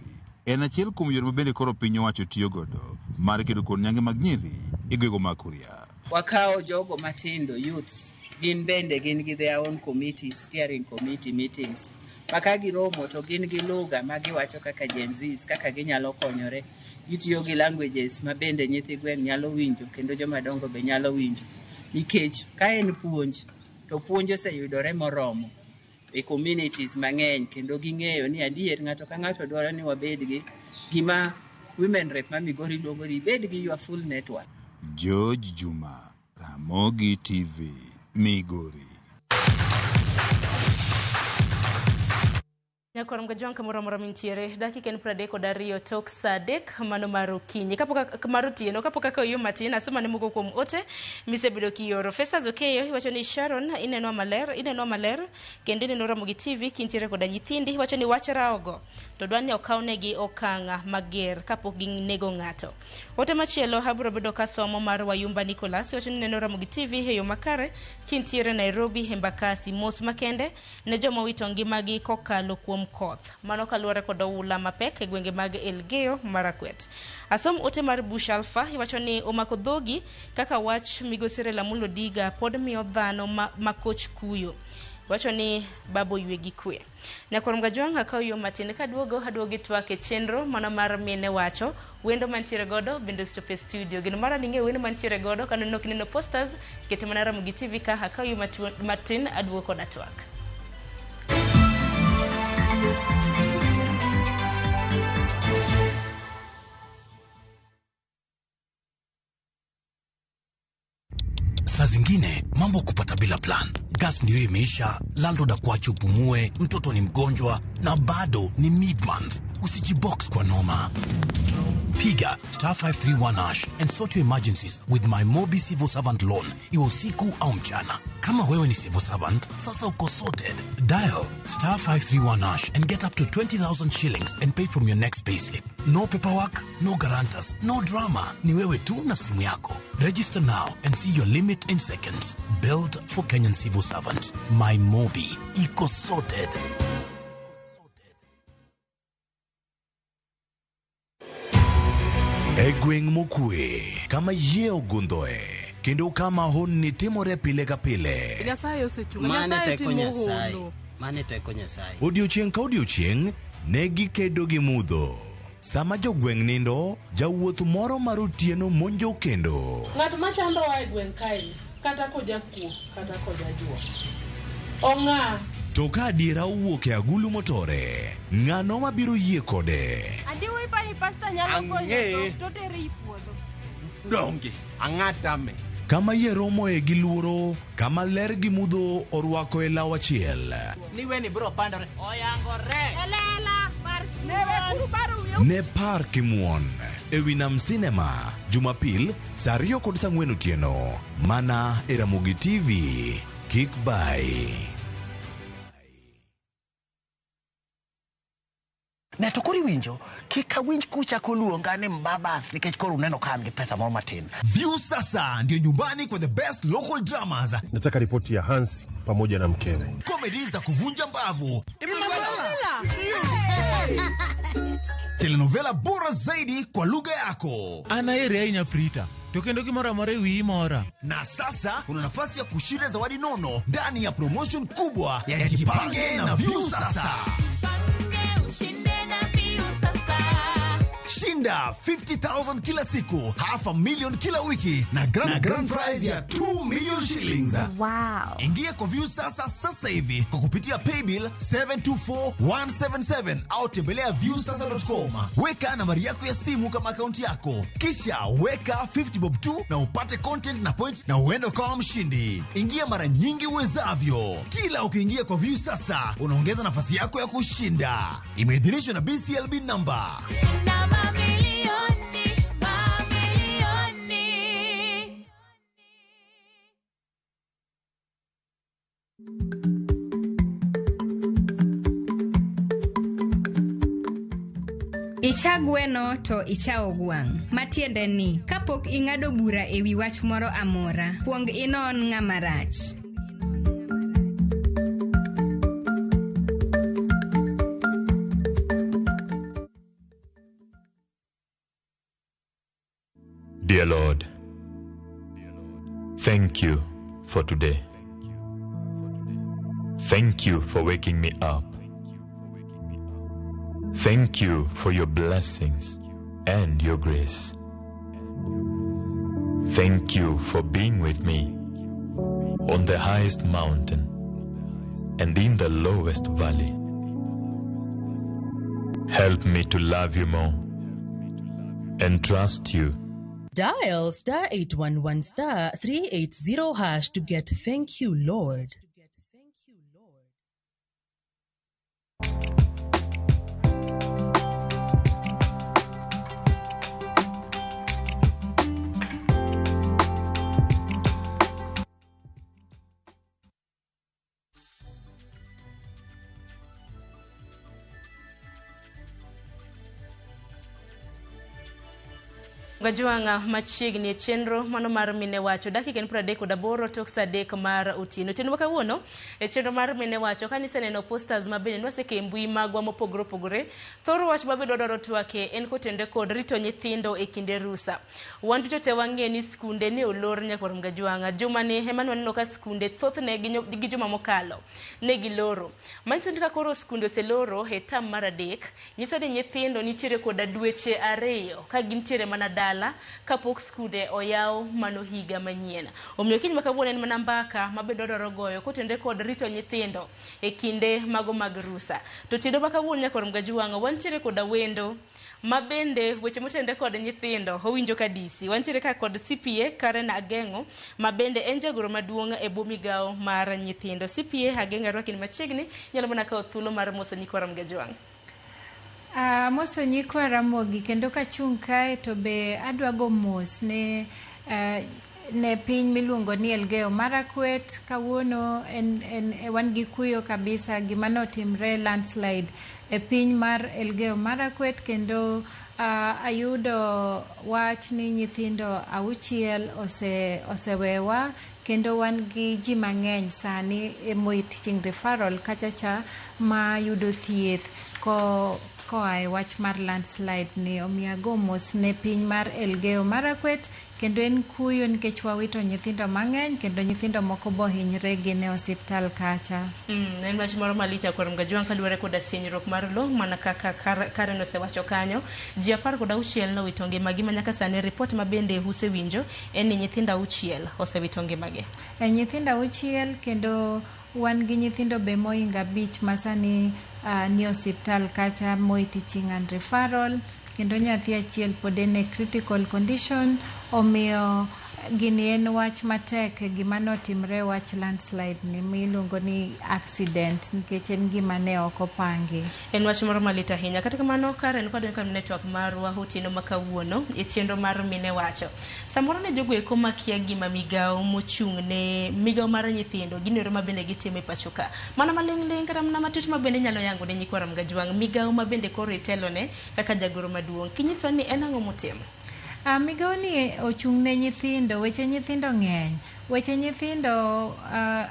en achiel kuom yore ma bende koro piny owacho tiyo godo mar kedo kod nyange mag nyiri e gwego mag Kuria. Wakawo jogo matindo, youths, gin bende gin gi their own committee, steering committee meetings. Ma ka giromo to gin gi lugha ma giwacho kaka Gen Zs, kaka ginyalo konyore. Gitiyo gi languages ma bende nyithi gweng' nyalo winjo kendo joma dongo be nyalo winjo. Nikech ka en puonj, to puonj oseyudore moromo e communities mang'eny kendo ging'eyo ni adier ng'ato ka ng'ato dwaro ni wabed gi gima women rep ma Migori luongo ni bed gi your full network. George Juma, Ramogi TV, Migori. Nyakwar Mgajwang' kamoro amora mintiere, dakika en 32 tok saa 3 mano mar okinyi. Kapok mar otieno, kapok akawo yo matin, asoma ne moko kuom ote misebedo kioro. Festus Okeyo iwacho ni Sharon inenwa maler, inenwa maler kendo ineno Ramogi TV kintiere koda nyithindi. Iwacho ni wach raogo to dwa ni okawnegi okang' mager kapok ginego ng'ato. Ote machielo abiro bedo kasomo mar Wayumba Nicholas iwacho ni ineno Ramogi TV e yo makare kintiere Nairobi Embakasi. Mos makende ne joma owito ngimagi kokalo kuom koth. Mano kaluwore kod oula mapek e gwenge mag Elgeyo Marakwet. Asom ote mar Bush Alpha iwacho ni omako dhogi kaka wach migosi Raila Amolo Odinga pod miyo dhano makoch kuyo. Wacho ni babo ywe gi kwe. Nyakwar Mgajwang' akaw yo matin kaduogo aduogo gi twak e chenro mano mar mine wacho wendo mantiere godo bende osechopo e studio. Geno mara ni ing'eyo wendo mantiere godo kaneno ok ineno posters kete mana Ramogi TV ka akaw yo matin aduogo koda twak. Saa zingine mambo kupata bila plan. Gas ndio imeisha, landlord akuache upumue, mtoto ni mgonjwa na bado ni mid-month. Usijibox kwa noma. Piga star 531 hash and sort your emergencies with my Mobi Civil Servant Loan, iwe usiku au mchana. Kama wewe ni civil servant, sasa uko sorted. Dial star 531 hash and get up to 20,000 shillings and pay from your next payslip. No paperwork, no guarantors, no drama. Ni wewe tu na simu yako. Register now and see your limit in seconds. Built for Kenyan civil servants. My Mobi. Iko sorted. E gweng' mokwe, kama yie ogundhoe, kendo kama honni timore pile ka pile. Nyasaye osechunga, Mane Nyasaye teko timo Nyasaye. hono. Mane teko Nyasaye. Odiochieng' ka odiochieng' ne gikedo gi mudho. Sama jogweng' nindo, jawuoth moro mar otieno monjo kendo. Ng'at machandowa e gweng' kaeni, kata kojakuo, kata kojajuok. Ong'a. To ka adiera owuok e agulu motore, ng'ano mabiro yie kode? Andiwo ipani pasta nyalo konyo Ang'e. dhok to tere i puodho. Donge, ang'atame. Kama yie romoe gi luoro, kama ler gi mudho orwako e law achiel. Ni weni biro pandore. Oyangore. Elela mar Newe kuru baro wiyo. Ne par kimuon e wi Nam Cinema, Jumapil, saa 2:30 otieno, mana e Ramogi TV. Kik bai. Ne to koro iwinjo, kik awinj kuchako luonga ni mbabas nikech koro uneno ka an gi pesa moro matin. View sasa ndio nyumbani kwa the best local dramas, Nataka ripoti ya Hansi pamoja na mkewe. Comedy za kuvunja mbavu, telenovela bora zaidi kwa lugha yako. An aheri ahinya Prita, to kendo gimoro amora e wiyi mora. Na sasa una nafasi ya kushinda zawadi nono ndani ya promotion kubwa ya Jipange na View Sasa. Shinda 50,000 kila siku, half a million kila wiki na grand prize ya 2 million shillings. Wow. Ingia kwa View Sasa sasa hivi kwa kupitia paybill 724177 au tembelea viewsasa.com. Weka nambari yako ya simu kama akaunti yako, kisha weka 50 bob tu na upate content na point na uende ukawa mshindi. Ingia mara nyingi uwezavyo. Kila ukiingia kwa View Sasa unaongeza nafasi yako ya kushinda. Imeidhinishwa na BCLB number. Shinda mamilioni, mamilioni. Icha gweno to ichawo gwang'. Matiende ni, kapok ing'ado bura e wi wach moro amora, kuong inon ng'ama rach. Dear Lord, thank you for today. Thank you for waking me up. Thank you for your blessings and your grace. Thank you for being with me on the highest mountain and in the lowest valley. Help me to love you more and trust you. Dial star 811 star 380 hash to get thank you, Lord. Gajwang'a machiegni e chenro mano mar mine wacho dakika en 38 tok saa 3 mar otieno. Otieno ma kawuono e chenro mar mine wacho ka niseneno posters mabende nwaseke e mbui magwa mopogore opogore. Thor wach mabende wadwaro twake en kotenore kod rito nyithindo e kinde rusa. Wan duto te wang'eyo ni skunde ne olor nyakwar Mgajwang'a. Juma ni ema ne waneno ka skunde thothne gi juma mokalo ne giloro. Manyiso ni ka koro skunde oseloro e term mar 3, nyiso ni nyithindo nitiere koda dweche 2 ka gintiere mana dala kapok skunde oyaw mano higa manyien. Omiyo kiny ma kawuono en mana mbaka ma bende wadwaro goyo kotenore kod rito nyithindo e kinde mago mag rusa. To otieno ma kawuono nyakwar Mgajwang'a wantiere koda wendo ma bende weche motenore kod nyithindo owinjo ka DC. Wantiere ka kod CPA Karen Ageng'o ma bende en jagoro maduong' e bwo migawo mar nyithindo. CPA Ageng'o arwaki ni machiegni, inyalo mana kawo thuolo mar moso nyikwa Mgajwang'. Amoso nyikwa Ramogi kendo kachung' kae to be adwa go mos ne piny miluongo ni Elgeyo Marakwet. Kawuono en wan gi kuyo kabisa gima notimre landslide e piny mar Elgeyo Marakwet kendo ayudo wach ni nyithindo 6 osewewa kendo wan gi ji mang'eny sani e Moi Teaching Referral kachacha ma yudo thieth koa e wach mar landslide ni. Omiyo ago mos ne piny mar Elgeyo Marakwet kendo en kuyo nikech wawito nyithindo mang'eny kendo nyithindo moko bohinyre gin e osiptal kacha. En wach moro malich nyakwar Mgajwang' kaluwore koda sinyruok mar lowo mana kaka Karen osewacho kanyo. Ji 16 nowito ngimagi ma nyaka sani ripot ma bende usewinjo en ni nyithindo 6 osewito ngimagi. Nyithindo 6 kendo wan gi nyithindo be mohingo 5 ma sani ni osiptal kacha Moi Teaching and Referral kendo nyathi achiel pod en e critical condition. Omiyo gini en wach matek gima notimre wach landslide ni miluongo ni accident nikech en gima ne ok opangi. En wach moro malit ahinya. Kata kamano Karen kwadonjo ka network marwa otieno ma kawuono e chenro mar mine wacho. Samoro ne jogo eko makia gima migawo mochung' ne migawo mar nyithindo gino ero ma bende gitimo e pacho ka. Mana maling'ling' kata mana matut ma bende nyalo yango ne nyikwa Mgajwang' migawo ma bende koro itelone kaka jagoro maduong'. Kinyiswa ni en ang'o motimo? Migawo ni ochung' ne nyithindo, weche nyithindo ng'eny. Weche nyithindo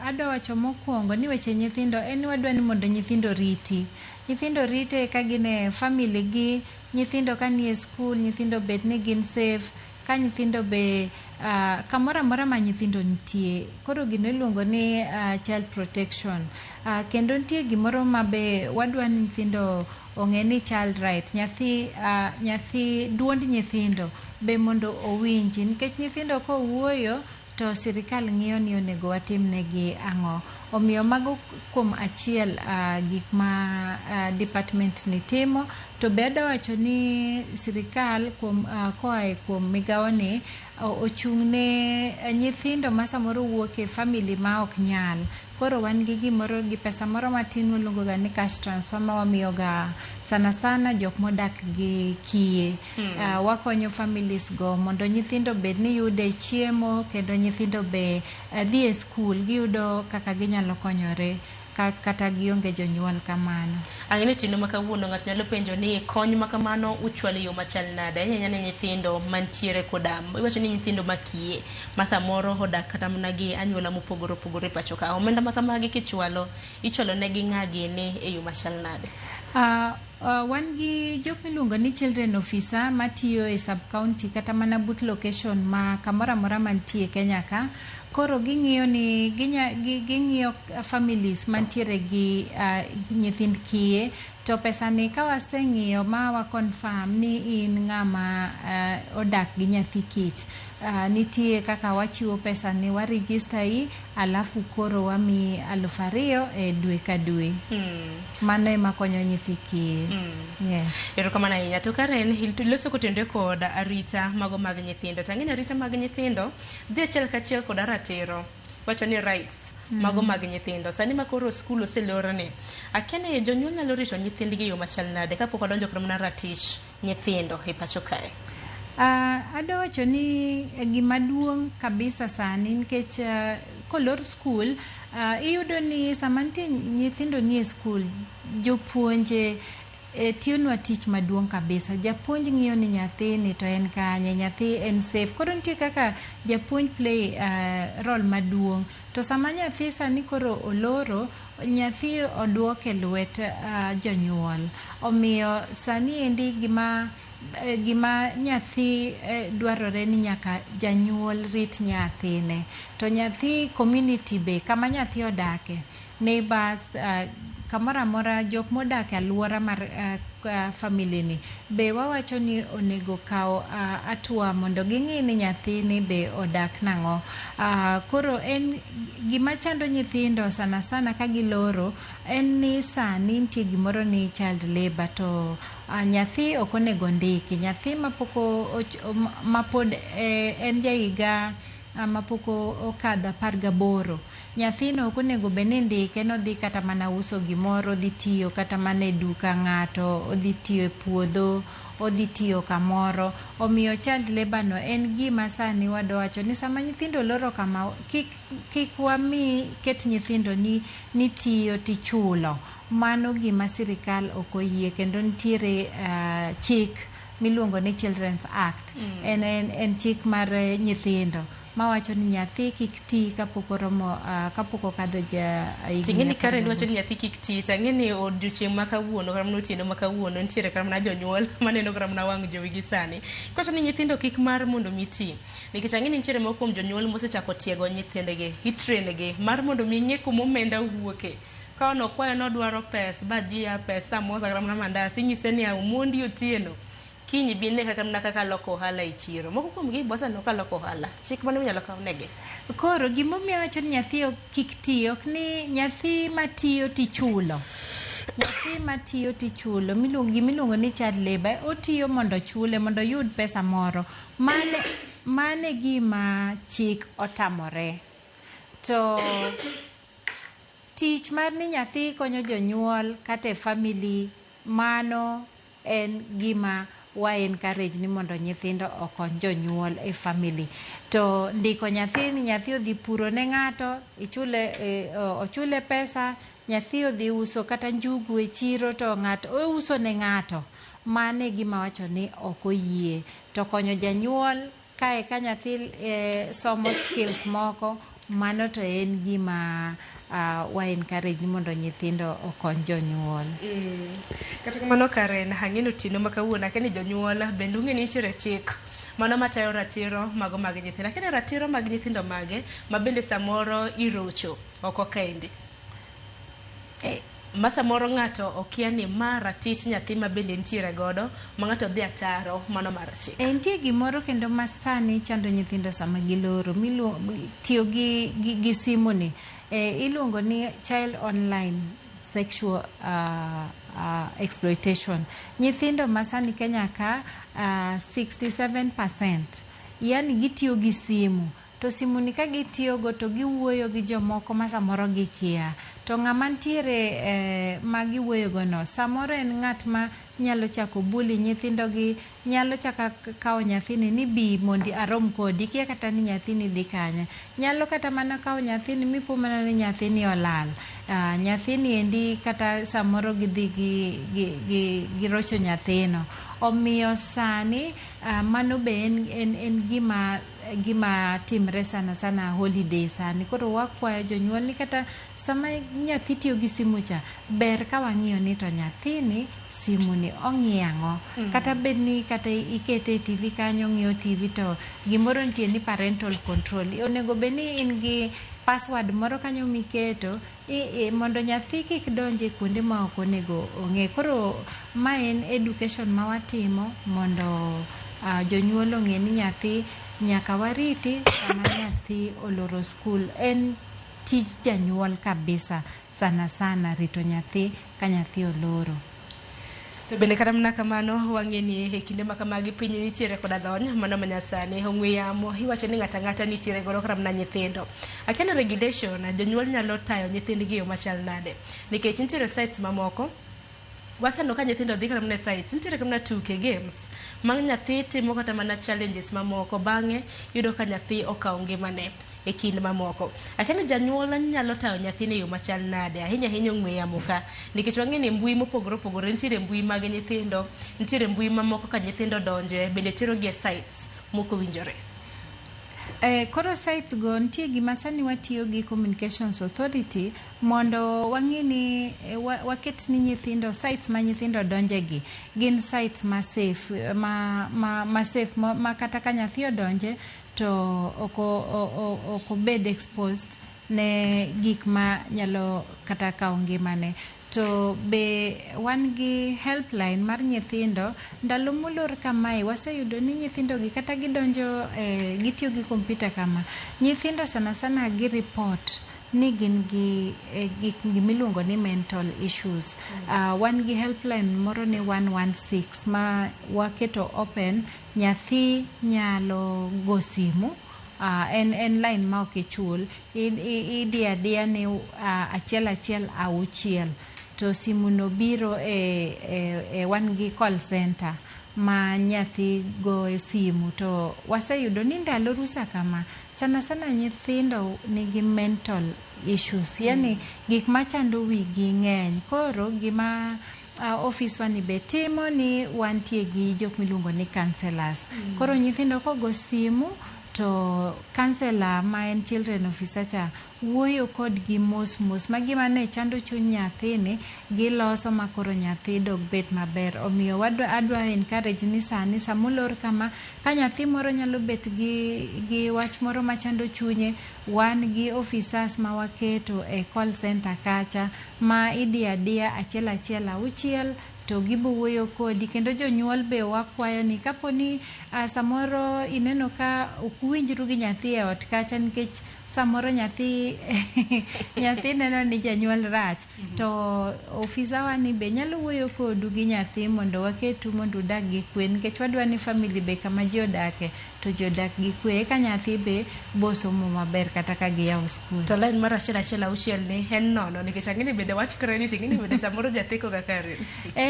adwa wacho mokwongo ni weche nyithindo en wadwa ni mondo nyithindo riti. Nyithindo rite ka gin e family gi, nyithindo ka nie skul, nyithindo bed ni gin safe, ka nyithindo be kamoro amora ma nyithindo nitie. Koro gino iluongo ni child protection. Kendo nitie gimoro ma be wadwa ni nyithindo ong'e ni child right. Nyathi duond nyithindo be mondo owinji nikech nyithindo kowuoyo to sirikal ng'iyo ni onego watimnegi ang'o. Omiyo mago kuom achiel gik ma department ni timo. To be adwa wacho ni sirikal kuom koa e kuom migawo ni ochung' ne nyithindo ma samoro wuok e family ma ok nyal. Koro wan gi gimoro gi pesa moro matin waluongo ga ni cash transfer ma wamiyo ga sana sana jok modak gi kiye. Wakonyo families go mondo nyithindo bed ni yude chiemo kendo nyithindo be dhi e skul giyudo kaka ginyalo konyore kata gionge jonyuol kamano. Ang'e ni otieno ma kawuono ng'ato nyalo penjo ni kony ma kamano uchwalo e yo machal nade? Ahinya ne nyithindo mantiere koda iwacho ni nyithindo makiye ma samoro odak kata mana gi anyuola mopogore opogore e pacho ka. Omenda ma kamagi kichwalo, ichwalo negi ng'a gini e yo machal nade? Wan gi jok miluongo ni children officer matiyo e sub county kata mana but location ma kamoro amora mantie Kenya ka. Koro ging'iyo ni ging'iyo families mantiere gi nyithind kiye to pesa ni ka waseng'iyo ma wa confirm ni in ng'ama odak gi nyathi kich, nitie kaka wachiwo pesa ni wa register yi alafu koro wamiyi 2000 e dwe ka dwe. Mano ema konyo nyithi kiye. Yes. Erokamano ahinya. To Karen, loso kotenore kod arita mago mag nyithindo. To ang'e ni arita mag nyithindo dhi achiel kachiel kod ratiro. Wacho ni rights mago mag nyithindo. Sani ma koro skul oselorne, akia ni jonyuol nyalo rito nyithindgi e yo machal nade kapok wadonjo kata mana ratich nyithindo e pacho kae? Adwa wacho ni gima duong' kabisa sani nikech kolor skul iyudo ni sama nitie nyithindo nie skul, jopuonje tiyonwa tich maduong' kabisa. Japuonj ng'iyo ni nyathini to en kanye, nyathi en safe. Koro nitie kaka japuonj play role maduong'. To sama nyathi sani koro oloro, nyathi oduok e lwet jonyuol. Omiyo sani endi gima nyathi dwarore ni nyaka janyuol rit nyathine. To nyathi, community be, kama nyathi odake, neighbors, kamoro amora, jok modak e aluora mar family ni be wawacho ni onego kaw hatua mondo ging'i ni nyathini be odak nang'o. Koro en gima chando nyithindo sana sana ka giloro en ni sani nitie gimoro ni child labor, to nyathi ok onego ndiki. Nyathi mapod en jahiga mapok okadho 18, nyathino ok onego bed ni indike nodhi kata mana uso gimoro, odhi tiyo kata mana e duka ng'ato, odhi tiyo e puodho, odhi tiyo kamoro. Omiyo child labor no en gima sani wadwa wacho ni sama nyithindo oloro kama, kik wami ket nyithindo ni tiyo tichulo. Mano gima sirikal ok oyie, kendo nitiere chik miluongo ni Children's Act. En chik mar nyithindo mawacho ni nyathi kik ti kapok oromo kapok okadho ja higni Ting'e ni Karen 18. Wacho ni nyathi kik ti, tang'e ni odiochieng' ma kawuono kata mana otieno ma kawuono nitiere kata mana jonyuol maneno kata mana wang' jowi gi sani. Kowacho ni nyithindo kik mar mondo mi ti. Nikech ang'e ni nitiere moko kuom jonyuol mosechako tiego nyithindgi, itrain gi mar mondo mi ng'e kuma omenda wuoke. Ka nokwayo nodwaro pes, bajia, pes, samosa kata mana mandas, inyise ni omondi otieno. Kiny bi ne kaka mana kaka loko ohala e chiro. Moko kuom gi boseneno ka loko ohala. Chik mane minyalo kaw negi? Koro gimomiyo awacho ni nyathi kik ti, ok ni nyathi matiyo tichulo. Nyathi matiyo tichulo, gimiluongo ni child labor, otiyo mondo ochule, mondo oyud pesa moro. Mane gima chik otamore. To tich mar ni nyathi konyo jonyuol kata e family, mano en gima wa encourage ni mondo nyithindo okony jonyuol e family. To ndiko nyathi ni nyathi odhi puro ne ng'ato, ichule, ochule pesa, nyathi odhi uso kata njugu e chiro to ng'ato ouso ne ng'ato. Mano e gima wacho ni ok oyie. To konyo janyuol kae ka nyathi somo skills moko, mano to en gima wa encourage ni mondo nyithindo okony jonyuol. Kata kamano Karen, ang'e ni otieno ma kawuono akia ni jonyuol bende ung'e ni nitiere chik mano matayo ratiro mago mag nyithindo. Akia ni ratiro mag nyithindo mage ma bende samoro irocho oko kaendi. Ma samoro ng'ato okia ni ma ratich nyathi ma bende nitiere godo ma ng'ato dhi ataro mano mar chik. Nitie gimoro kendo ma sani chando nyithindo sama giloro, tiyo gi simu ni. Iluongo ni child online sexual exploitation. Nyithindo ma sani Kenya ka 67%, yani gitiyo gi simu. To simu ni ka gitiyogo to giwuoyo gi jomoko ma samoro gikia. To ng'ama nitiere ma giwuoyogo no, samoro en ng'at ma nyalo chako bully nyithindogi, nyalo chako kawo nyathini ni bi mondi arom kodi, ikia kata ni nyathini dhi kanye. Nyalo kata mana kawo nyathini mipo mana ni nyathini olal. Nyathini endi kata samoro gidhi girocho nyathino. Omiyo sani mano be en gima timre sana sana holiday sani. Koro wakwayo jonyuol ni kata sama nyathi tiyo gi simu cha, ber ka wang'iyo ni to nyathini simu ni ong'iyo ang'o. Kata bed ni kata ikete e TV kanyo ong'iyo TV to gimoro nitie ni parental control. Onego bed ni in gi password moro kanyo miketo mondo nyathi kik donj e kuonde ma ok onego ong'e. Koro ma en education ma watimo mondo jonyuol ong'e ni nyathi nyaka wariti sama nyathi oloro skul. En tij janyuol kabisa sana sana rito nyathi ka nyathi oloro. To bende kata mana kamano wang'e ni e kinde ma kamagi piny nitiere koda lony mano manyasani ong'we yamo iwacho ni ng'ato ang'ata nitiere godo kata mana nyithindo. Akia ni regulation jonyuol nyalo tayo nyithindgi e yo machal nade, nikech nitiere sites mamoko waseneno ka nyithindo dhi kata mana e sites, nitiere kata mana tuke games ma nyathi timo kata mana challenges mamoko, bang'e yudo ka nyathi okawo ngimane. e kind mamoko. Akia ni janyuol nyalo tayo nyathine e yo machal nade, ahinya ahinya ong'we yamo ka, nikech wang'e ni mbui mopogore opogore nitiere mbui mag nyithindo, nitiere mbui mamoko ka nyithindo donje bende terogi e sites mokowinjore. Koro sites go nitie gima sani watiyo gi Communications Authority mondo wang'i ni waket ni nyithindo sites ma nyithindo donje gi gin sites ma safe ma safe ma kata ka nyathi odonje to ok obed exposed ne gik ma nyalo kata kawo ngimane. To be wan gi helpline mar nyithindo. Ndalo molor kamae waseyudo ni nyithindo gi kata gidonjo gitiyo gi kompyuta kama, nyithindo sana sana gi report ni gin gi gik gimiluongo ni mental issues. Wan gi helpline moro ni 116 ma waketo open, nyathi nyalo go simu. En line ma ok ichul, idiyo adiya ni 116 to simu no biro e wan gi call center ma nyathi goyo simu. To waseyudo ni ndalo rusa kama sana sana nyithindo nigi mental issues, yani gik machando wigi ng'eny. Koro gima ofiswa ni be timo ni wantie gi jok miluongo ni counselors. Koro nyithindo kogo simu to counselor ma en children officer cha wuoyo kodgi mos mos ma gima ne chando chuny nyathini giloso ma koro nyathi dog bet maber. Omiyo adwa encourage ni sani samolor kama ka nyathi moro nyalo bet gi wach moro machando chunye, wan gi officers ma waketo e call center kacha ma idiyo adiya 116 to gibo wuoyo kodi. Kendo jonyuol be wakwayo ni kaponi samoro ineno ka ok uwinjru gi nyathi e ot kacha, nikech samoro nyathi neno ni janyuol rach, to ofisawa ni be nyalo wuoyo kodu gi nyathi mondo waketu mondo udag gi kwe, nikech wadwa ni family be kama ji odake to ji odak gi kwe, eka nyathi be bosomo maber kata ka giyawo skul. To line mar 116 ni en nono, nikech ang'e ni bende wach credit, ing'e ni bende samoro jatheko ga kare.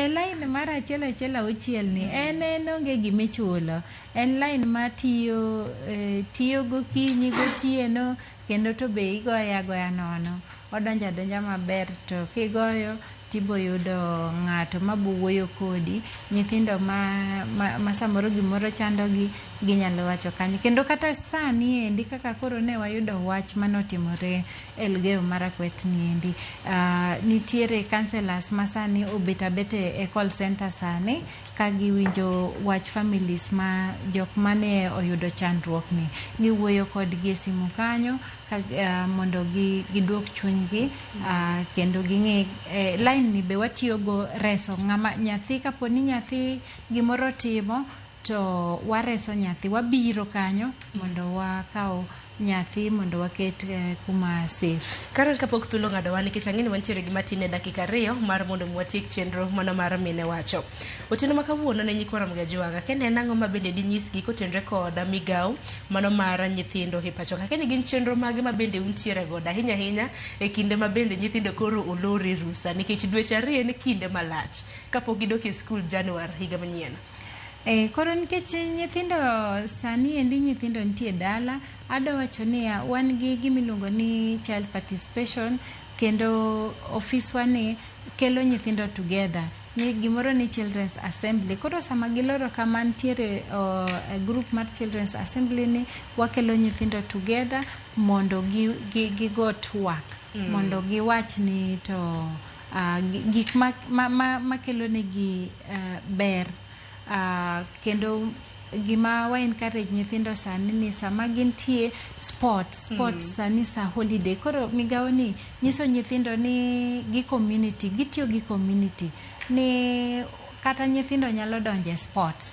Line mar 116 ni en onge gimichulo, en line ma tiyo tiyo gokinyi gotieno, kendo to be igoye agoya nono, odonjo adonja maber. To kigoyo tibo yudo ng'ato mabo wuoyo kodi. Nyithindo ma samoro gimoro chandogi ginyalo wacho kanyo. Kendo kata sani endi kaka koro ne wayudo wach manotimore Elgeyo Marakwet ni endi, nitiere counselors ma sani obet abet e call center sani ka giwinjo wach families ma jok mane oyudo chandruok ni, giwuoyo kodgi e simu kanyo mondo giduok chunygi, kendo ging'e line ni be watiyogo reso ng'ama nyathi. Kapo ni nyathi gimoro timo to wareso nyathi, wabiro kanyo mondo wakaw nyathi mondo waket kuma safe. Karen, kapok thuolo ng'adowa, nikech ang'e ni wantiere gi matin e dakika 2 mar mondo mi watiek chenro mana mar mine wacho otieno ma kawuono ne nyikwa Ramogi Ajwanga, kendo en ang'o ma bende dinyisgi kotenore kod migawo mano mar nyithindo e pacho ka, kendo gin chenro mage ma bende untiere godo ahinya ahinya e kinde ma bende nyithindo koro olor e rusa, nikech dweche 2 en kinde malach kapok gidok e skul Januar higa manyien. Koro nikech nyithindo sani endi nyithindo nitie dala, adwa wacho niya, wan gi gimiluongo ni child participation, kendo ofiswa ni kelo nyithindo together ni gimoro ni children's assembly. Koro sama giloro kama nitiere group mar children's assembly ni wakelo nyithindo together mondo gigo twak, mondo giwach ni to gik makelo negi ber. Kendo gima wa encourage nyithindo sani ni sama gintie sport sani sa holiday, koro migawo ni nyiso nyithindo ni gi community gitiyo gi community ni kata nyithindo nyalo donje sports.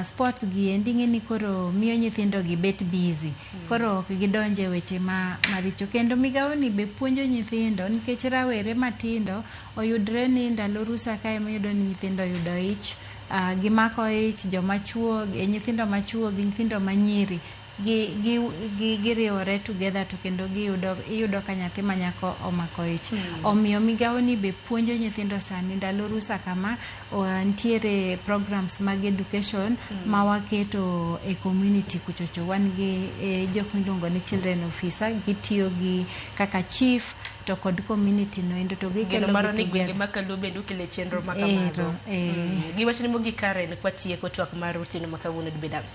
Sports gi endi ng'e ni koro miyo nyithindo gi bet busy, koro ok gidonje weche maricho. Kendo migawo ni be puonjo nyithindo, nikech rawere matindo oyudre ni ndalo rusa kae ema ni nyithindo oyudo ich, gimako ich, joma chuo, nyithindo machuo gi nyithindo manyiri Giriwore together to kendo iyudo ka nyathi ma nyako omako ich. Omiyo migawo ni be puonjo nyithindo sani ndalo rusa kama nitiere programs mag education ma waketo e community kuchocho. Wan gi jok miluongo ni children officer, gitiyo gi kaka chief to kod community no endo to gikelo Geno maro ni gi gwenge together. ma Kaluo bende ukele chenro ma kamago. Ero, eh. Giwach ni mogik Karen kwatieko twak mar otieno ma kawuono dibed ang'o?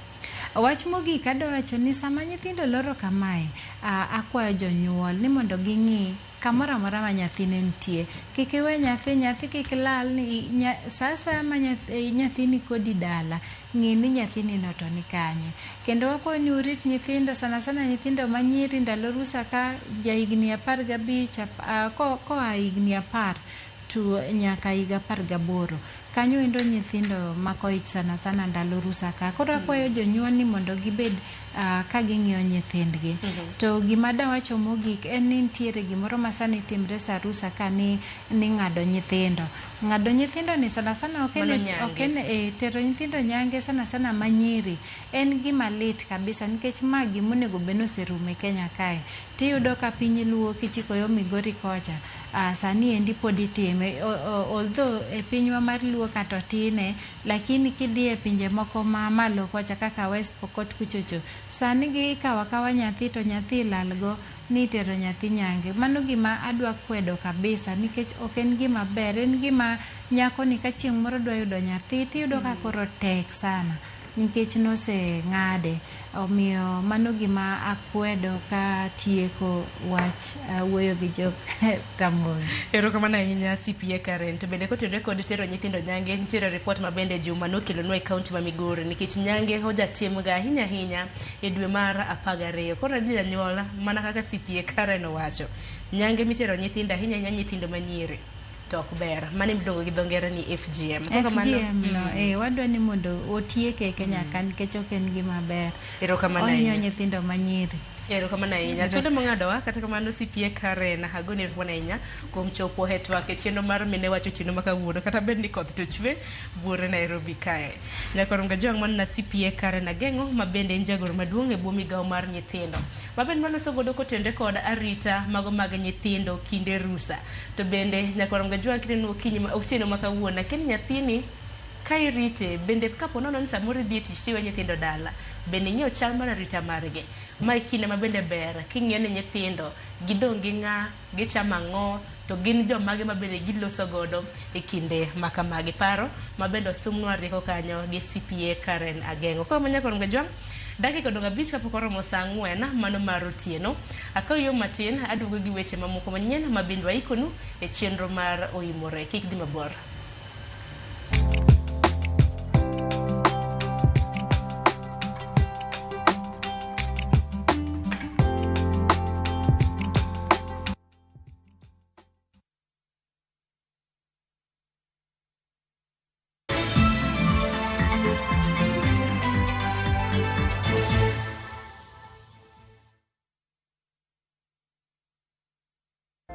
Wach mogik adwa wacho ni sama nyithindo loro kamae, akwayo jonyuol ni mondo ging'i kamoro amora ma nyathine nitie. Kik iwe nyathi kik lal ni sa asaya ma nyathini kodi dala, ng'i ni nyathini no to ni kanye. Kendo wakwayo ni urit nyithindo, sana sana nyithindo manyiri ndalo rusa ka jahigni 15, koa higni 10 to nyaka higa 18. Kanyo endo nyithindo mako ich sana sana ndalo rusa ka. Koro akwayo jonyuol ni mondo gibed ka ging'iyo nyithindgi. To gima dawacho mogik en ni nitiere gimoro ma sani timre sa rusa ka ni ng'ado nyithindo. Ng'ado nyithindo ni sana sana ok Mano en nyange. ok en tero nyithindo nyange sana sana manyiri en gima lit kabisa nikech ma gima onego bed ni oserumo e Kenya kae. Tiyudo ka piny Luo kichiko yo Migori kocha, sani endi pod itime. Although e pinywa mar Luo kata otine, lakini kidhi e pinje moko ma malo kocha kaka West Pokot kuchocho, sani gikawo akawa nyathi to nyathi ilalgo ni itero nyathi nyange. Mano gima adwa kwedo kabisa nikech ok en gima ber, en gima nyakoni ka chieng' moro dwa yudo nyathi tiyudo ka koro tek sana nikech noseng'ade. Omiyo mano gima akwedo ka tieko wach wuoyo gi jok Ramogi. Erokamano ahinya CPA Karen. To bende kotenore kod tero nyithindo nyange, nitiere report ma bende Juma nokelonwa e kaunti ma Migori nikech nyange ojatimga ahinya ahinya e dwe mar 12. Koro janyuol mana kaka CPA Karen owacho, nyange mitero nyithindo ahinya ahinya nyithindo manyiri to ok ber. Mano emiluongo gi dho ngere ni FGM. FGM no, wadwa ni mondo otieke e Kenya ka nikech ok en gima ber. Erokamano Ohinyo ahinya. nyithindo manyiri. Erokamano ahinya. Thuolo mong'adowa kata kamano CPA Karen agoni erokamano ahinya kuom chopo e twak e chenro mar Mine Wacho otieno ma kawuono kata bed ni koth to chwe buore Nairobi kae. Nyakwarom Gajwang' mano na CPA Karen Ageng'o ma bende en jagoro maduong' e bwo migawo mar nyithindo. Ma bende waloso godo kotenore kod arita mago mag nyithindo kinde rusa. To bende nyakwarom Gajwang' kineno okinyi otieno ma kawuono akia ni nyathini ka irite bende kapo nono ni samoro idhi e tich tiwe nyithindo dala bende ing'eyo chal mar arita margi. Ma e kinde ma bende ber king'iyo ni nyithindo gidong' gi ng'a, gichamo ang'o, to gin jomage ma bende giloso godo e kinde ma kamagi. Paro ma bende osumnwa rieko kanyo gi CPA Karen Ageng'o. Koro Nyakwar Gajwang', dakika odong' 5 kapok oromo sa 4 mano mar otieno. Akaw yo matin aduogo gi weche mamoko manyien ma bende waikonu e chenro mar Oimore. Kik dhi mabor.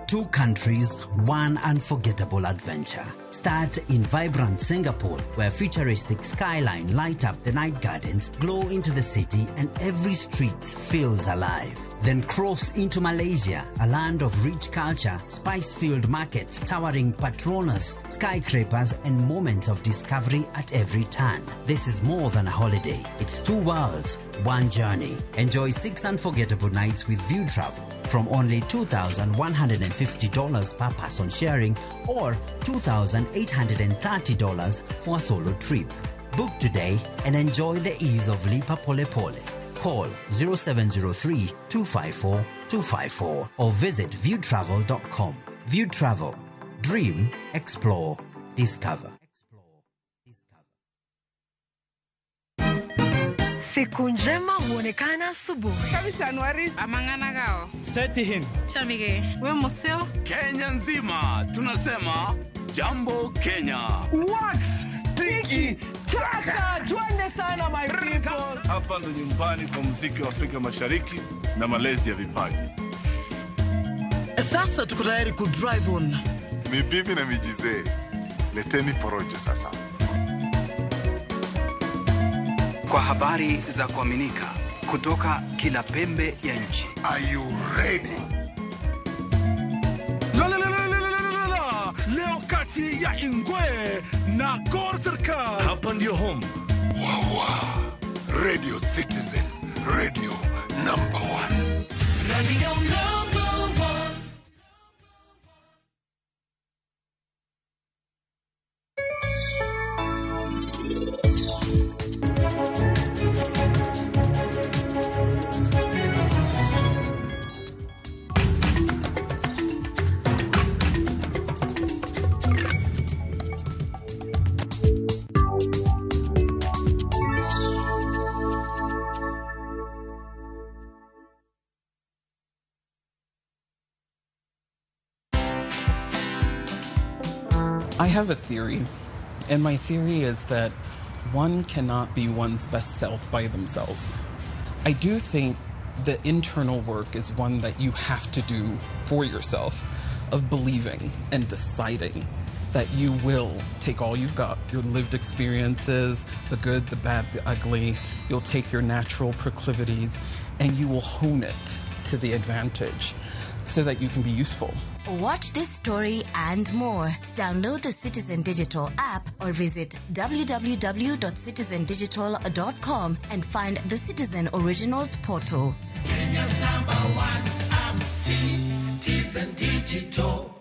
Two countries, one unforgettable adventure. Start in vibrant Singapore, where futuristic skyline light up the night gardens, glow into the city, and every street feels alive. Then cross into Malaysia, a land of rich culture, spice-filled markets, towering Petronas, skyscrapers, and moments of discovery at every turn. This is more than a holiday. It's two worlds, one journey. Enjoy 6 unforgettable nights with View Travel from only $2,150 per person sharing or $2,830 for a solo trip. Book today and enjoy the ease of Lipa Pole Pole. Call 0703 254 254 or visit viewtravel.com. View Travel. Dream, explore, discover. Siku njema huonekana asubuhi. Seti Chamige. We museo. Kenya nzima tunasema jambo Kenya. Wax tiki taka, twende sana my people. Hapa ndo nyumbani kwa muziki wa Afrika Mashariki na malezi ya vipaji. Sasa tuko tayari ku drive on. Ni bibi na mijizee. Leteni porojo sasa. Kwa habari za kuaminika, Kutoka kila pembe ya nchi. Are you ready? La, la, la, la, la, la, la, la. Leo kati ya Ingwe na Gor Serikal. Hapa ndio home. Wawa. Radio Citizen, radio number 1. Radio number 1. I have a theory, and my theory is that one cannot be one's best self by themselves. I do think the internal work is one that you have to do for yourself, of believing and deciding that you will take all you've got, your lived experiences, the good, the bad, the ugly. You'll take your natural proclivities and you will hone it to the advantage so that you can be useful. Watch this story and more. Download the Citizen Digital app or visit www.citizendigital.com and find the Citizen Originals portal. Kenya's number one app, Citizen Digital.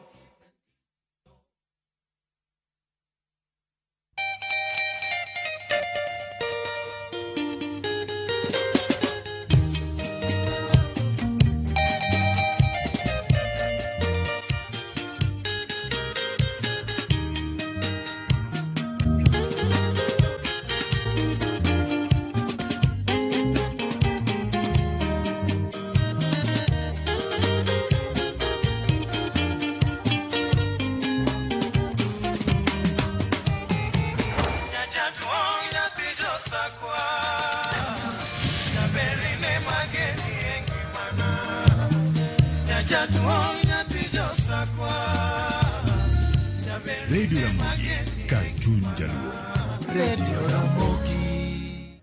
Radio Ramogi, Cartoon Jaluo. Radio Ramogi.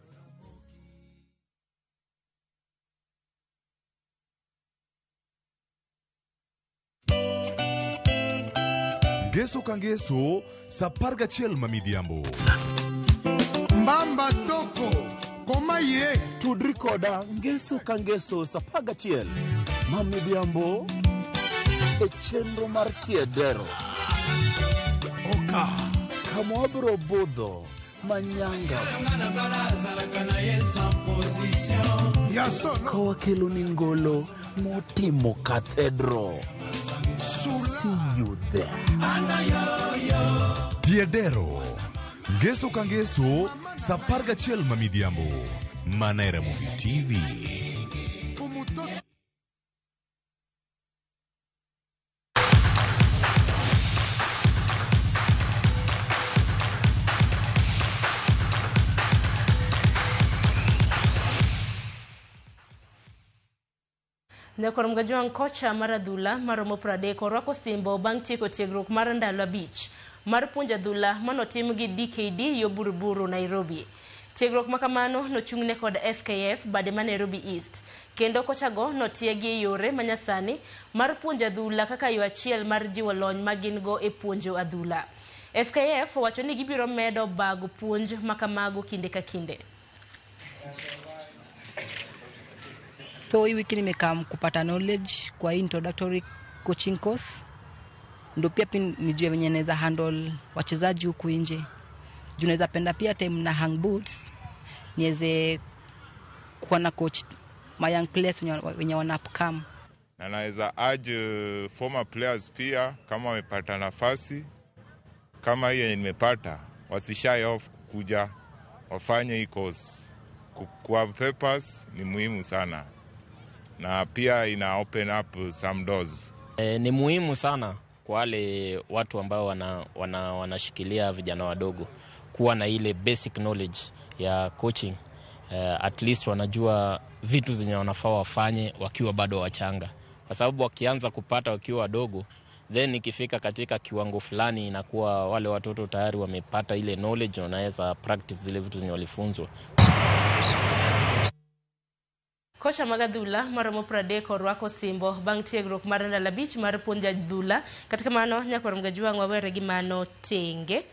Ngeso ka ngeso, sa 11 ma midhiambo. Mbamba toko, koma ye. Tudri koda ngeso ka ngeso sa 11 ma midhiambo e chenro mar Tiedero. Oka, kama wabiro budho manyanga. Ka wakelo ni ngolo motimo cathedral. See you there. Tiedero. Ngeso ka ngeso sa 11 ma midhiambo. Mana e Ramogi TV. Nyakor Mgajwang' kocha mar adhula maromo 30 orwako osimbo bang' tieko tiegruok mar ndalo 5 mar puonjo adhula manotim gi DKD yo Buruburu, Nairobi. Tiegruok makamano nochung'ne kod FKF bade ma Nairobi East, kendo kochago notiegi e yore manyasani mar puonjo adhula kaka yo achiel mar jiwo lony ma gin go e puonjo adhula. FKF owacho ni gibiro medo bago puonj makamago kinde ka kinde. So hii wiki nimekam kupata knowledge kwa hii introductory coaching course. Ndio pia nijue venye naweza handle wachezaji huku nje. Juu naweza penda pia time na hang boots niweze kuwa na coach my young players wenye wana upcome. Na naweza urge former players pia kama wamepata nafasi kama hiyo yenye nimepata, wasishy off kuja wafanye hii course. Kwa papers ni muhimu sana. Na pia ina open up some doors. Ni muhimu sana kwa wale watu ambao wanashikilia vijana wadogo kuwa na ile basic knowledge ya coaching. At least wanajua vitu zenye wanafaa wafanye wakiwa bado wachanga. Kwa sababu wakianza kupata wakiwa wadogo, then ikifika katika kiwango fulani inakuwa wale watoto tayari wamepata ile knowledge, wanaweza practice zile vitu zenye walifunzwa. Kocha mag adhula maromo 30 orwako osimbo bang' tiegruok mar ndalo 5 mar puonjo adhula. Kata kamano, nyakwar Mgajwang' wawere gi mano tenge.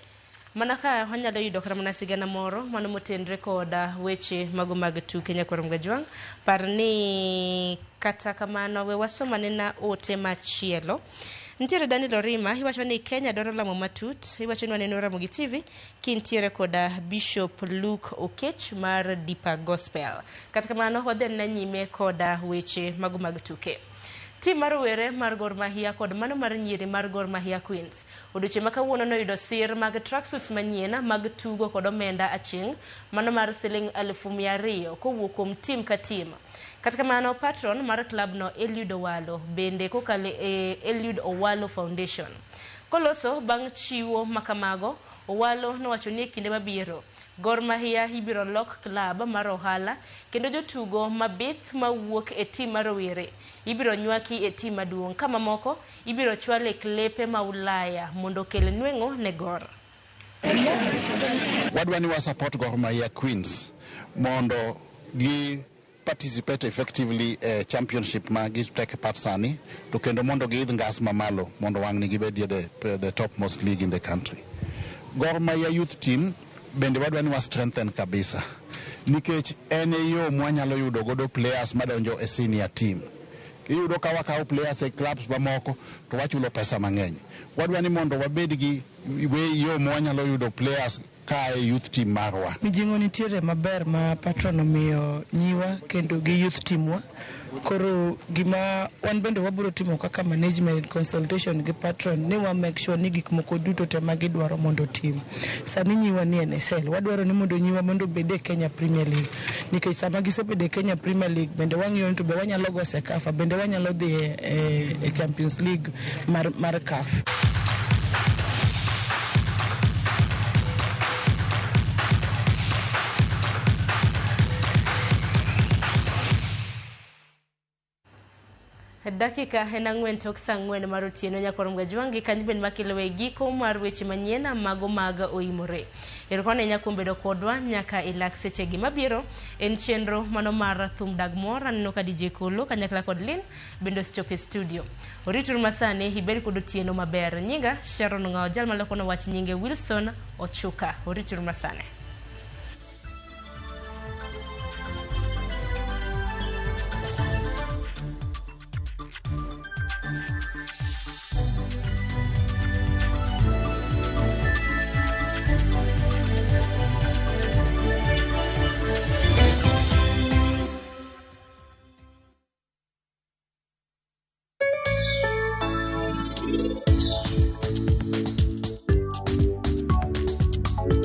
Mana ka wanyalo yudo kata mana sigana moro mano motenre koda weche mago mag tuke nyakwar Mgajwang'. Par ni kata kamano we wasom anena ote machielo. Nitiere Daniel Orima, iwacho ni Kenya dwaro lamo matut. Iwacho ni waneno Ramogi TV kintiere koda Bishop Luke Okech mar Deeper Gospel. Kata kamano wadhi anena nyime koda weche mago mag tuke. Tim mar rowere mar Gor Mahia kod mano mar nyiri mar Gor Mahia Queens odiochieng' ma kawuono noyudo sir mag tracksuits manyien mag tugo kod omenda aching' mano mar siling 200,000 kowuok kuom tim ka tim. Kata kamano patron mar klabno Eliud Owalo bende kokalo e Eliud Owalo Foundation. Koloso bang' chiwo makamago, Owalo nowacho ni e kinde mabiro Gor Mahia ibiro lok klab mar ohala kendo jotugo mabith mawuok e tim mar rowere ibiro nywaki e tim maduong' ka mamoko ibiro chwal e klepe ma Ulaya mondo okel nweng'o ne Gor. Wadwa ni wa support Gor Mahia Queens mondo gi participate effectively e championship ma gi take part sani to kendo mondo giidh ngas mamalo mondo wang'ni gibedie the topmost league in the country. Gor Mahia youth team bende wadwa ni wa strengthen kabisa nikech en e yo mwanyalo yudo godo players madonjo e senior team. Iyudo ka wakawo players e clubs mamoko to wachulo pesa mang'eny. Wadwa ni mondo wabed gi yo mwanyalo yudo players ka e youth team marwa. Mijing'o nitiere maber ma patron omiyo nyiwa kendo gi youth team wa. Koro gima wan bende wabiro timo kaka management consultation gi patron ni wa make sure ni gik moko duto te ma gidwaro mondo otim. Sani nyiwa ni NSL, wadwaro ni mondo nyiwa mondo obed e Kenya Premier League. Nikech sama gisebedo e Kenya Premier League bende wang'iyo ni to be wanyalo go CECAFA, bende wanyalo dhi e Champions League mar CAF. Dakika en 4 tok saa 4 mar otieno nyakwar Mgajwang' gi kanyo bende makelo e giko mar weche manyien mago mag oimore. Erokamano ahinya kuom bedo kodwa nyaka ilak sechegi mabiro en chenro mano mar thum dag mor. Aneno ka DJ Kolo kanyakla kod Lin bende osechopo e studio. Orituru masani ibed kod otieno maber. Nyinga Sharon Ng'ao, jal malokono wach nyinge Wilson Ochuka. Orituru masani.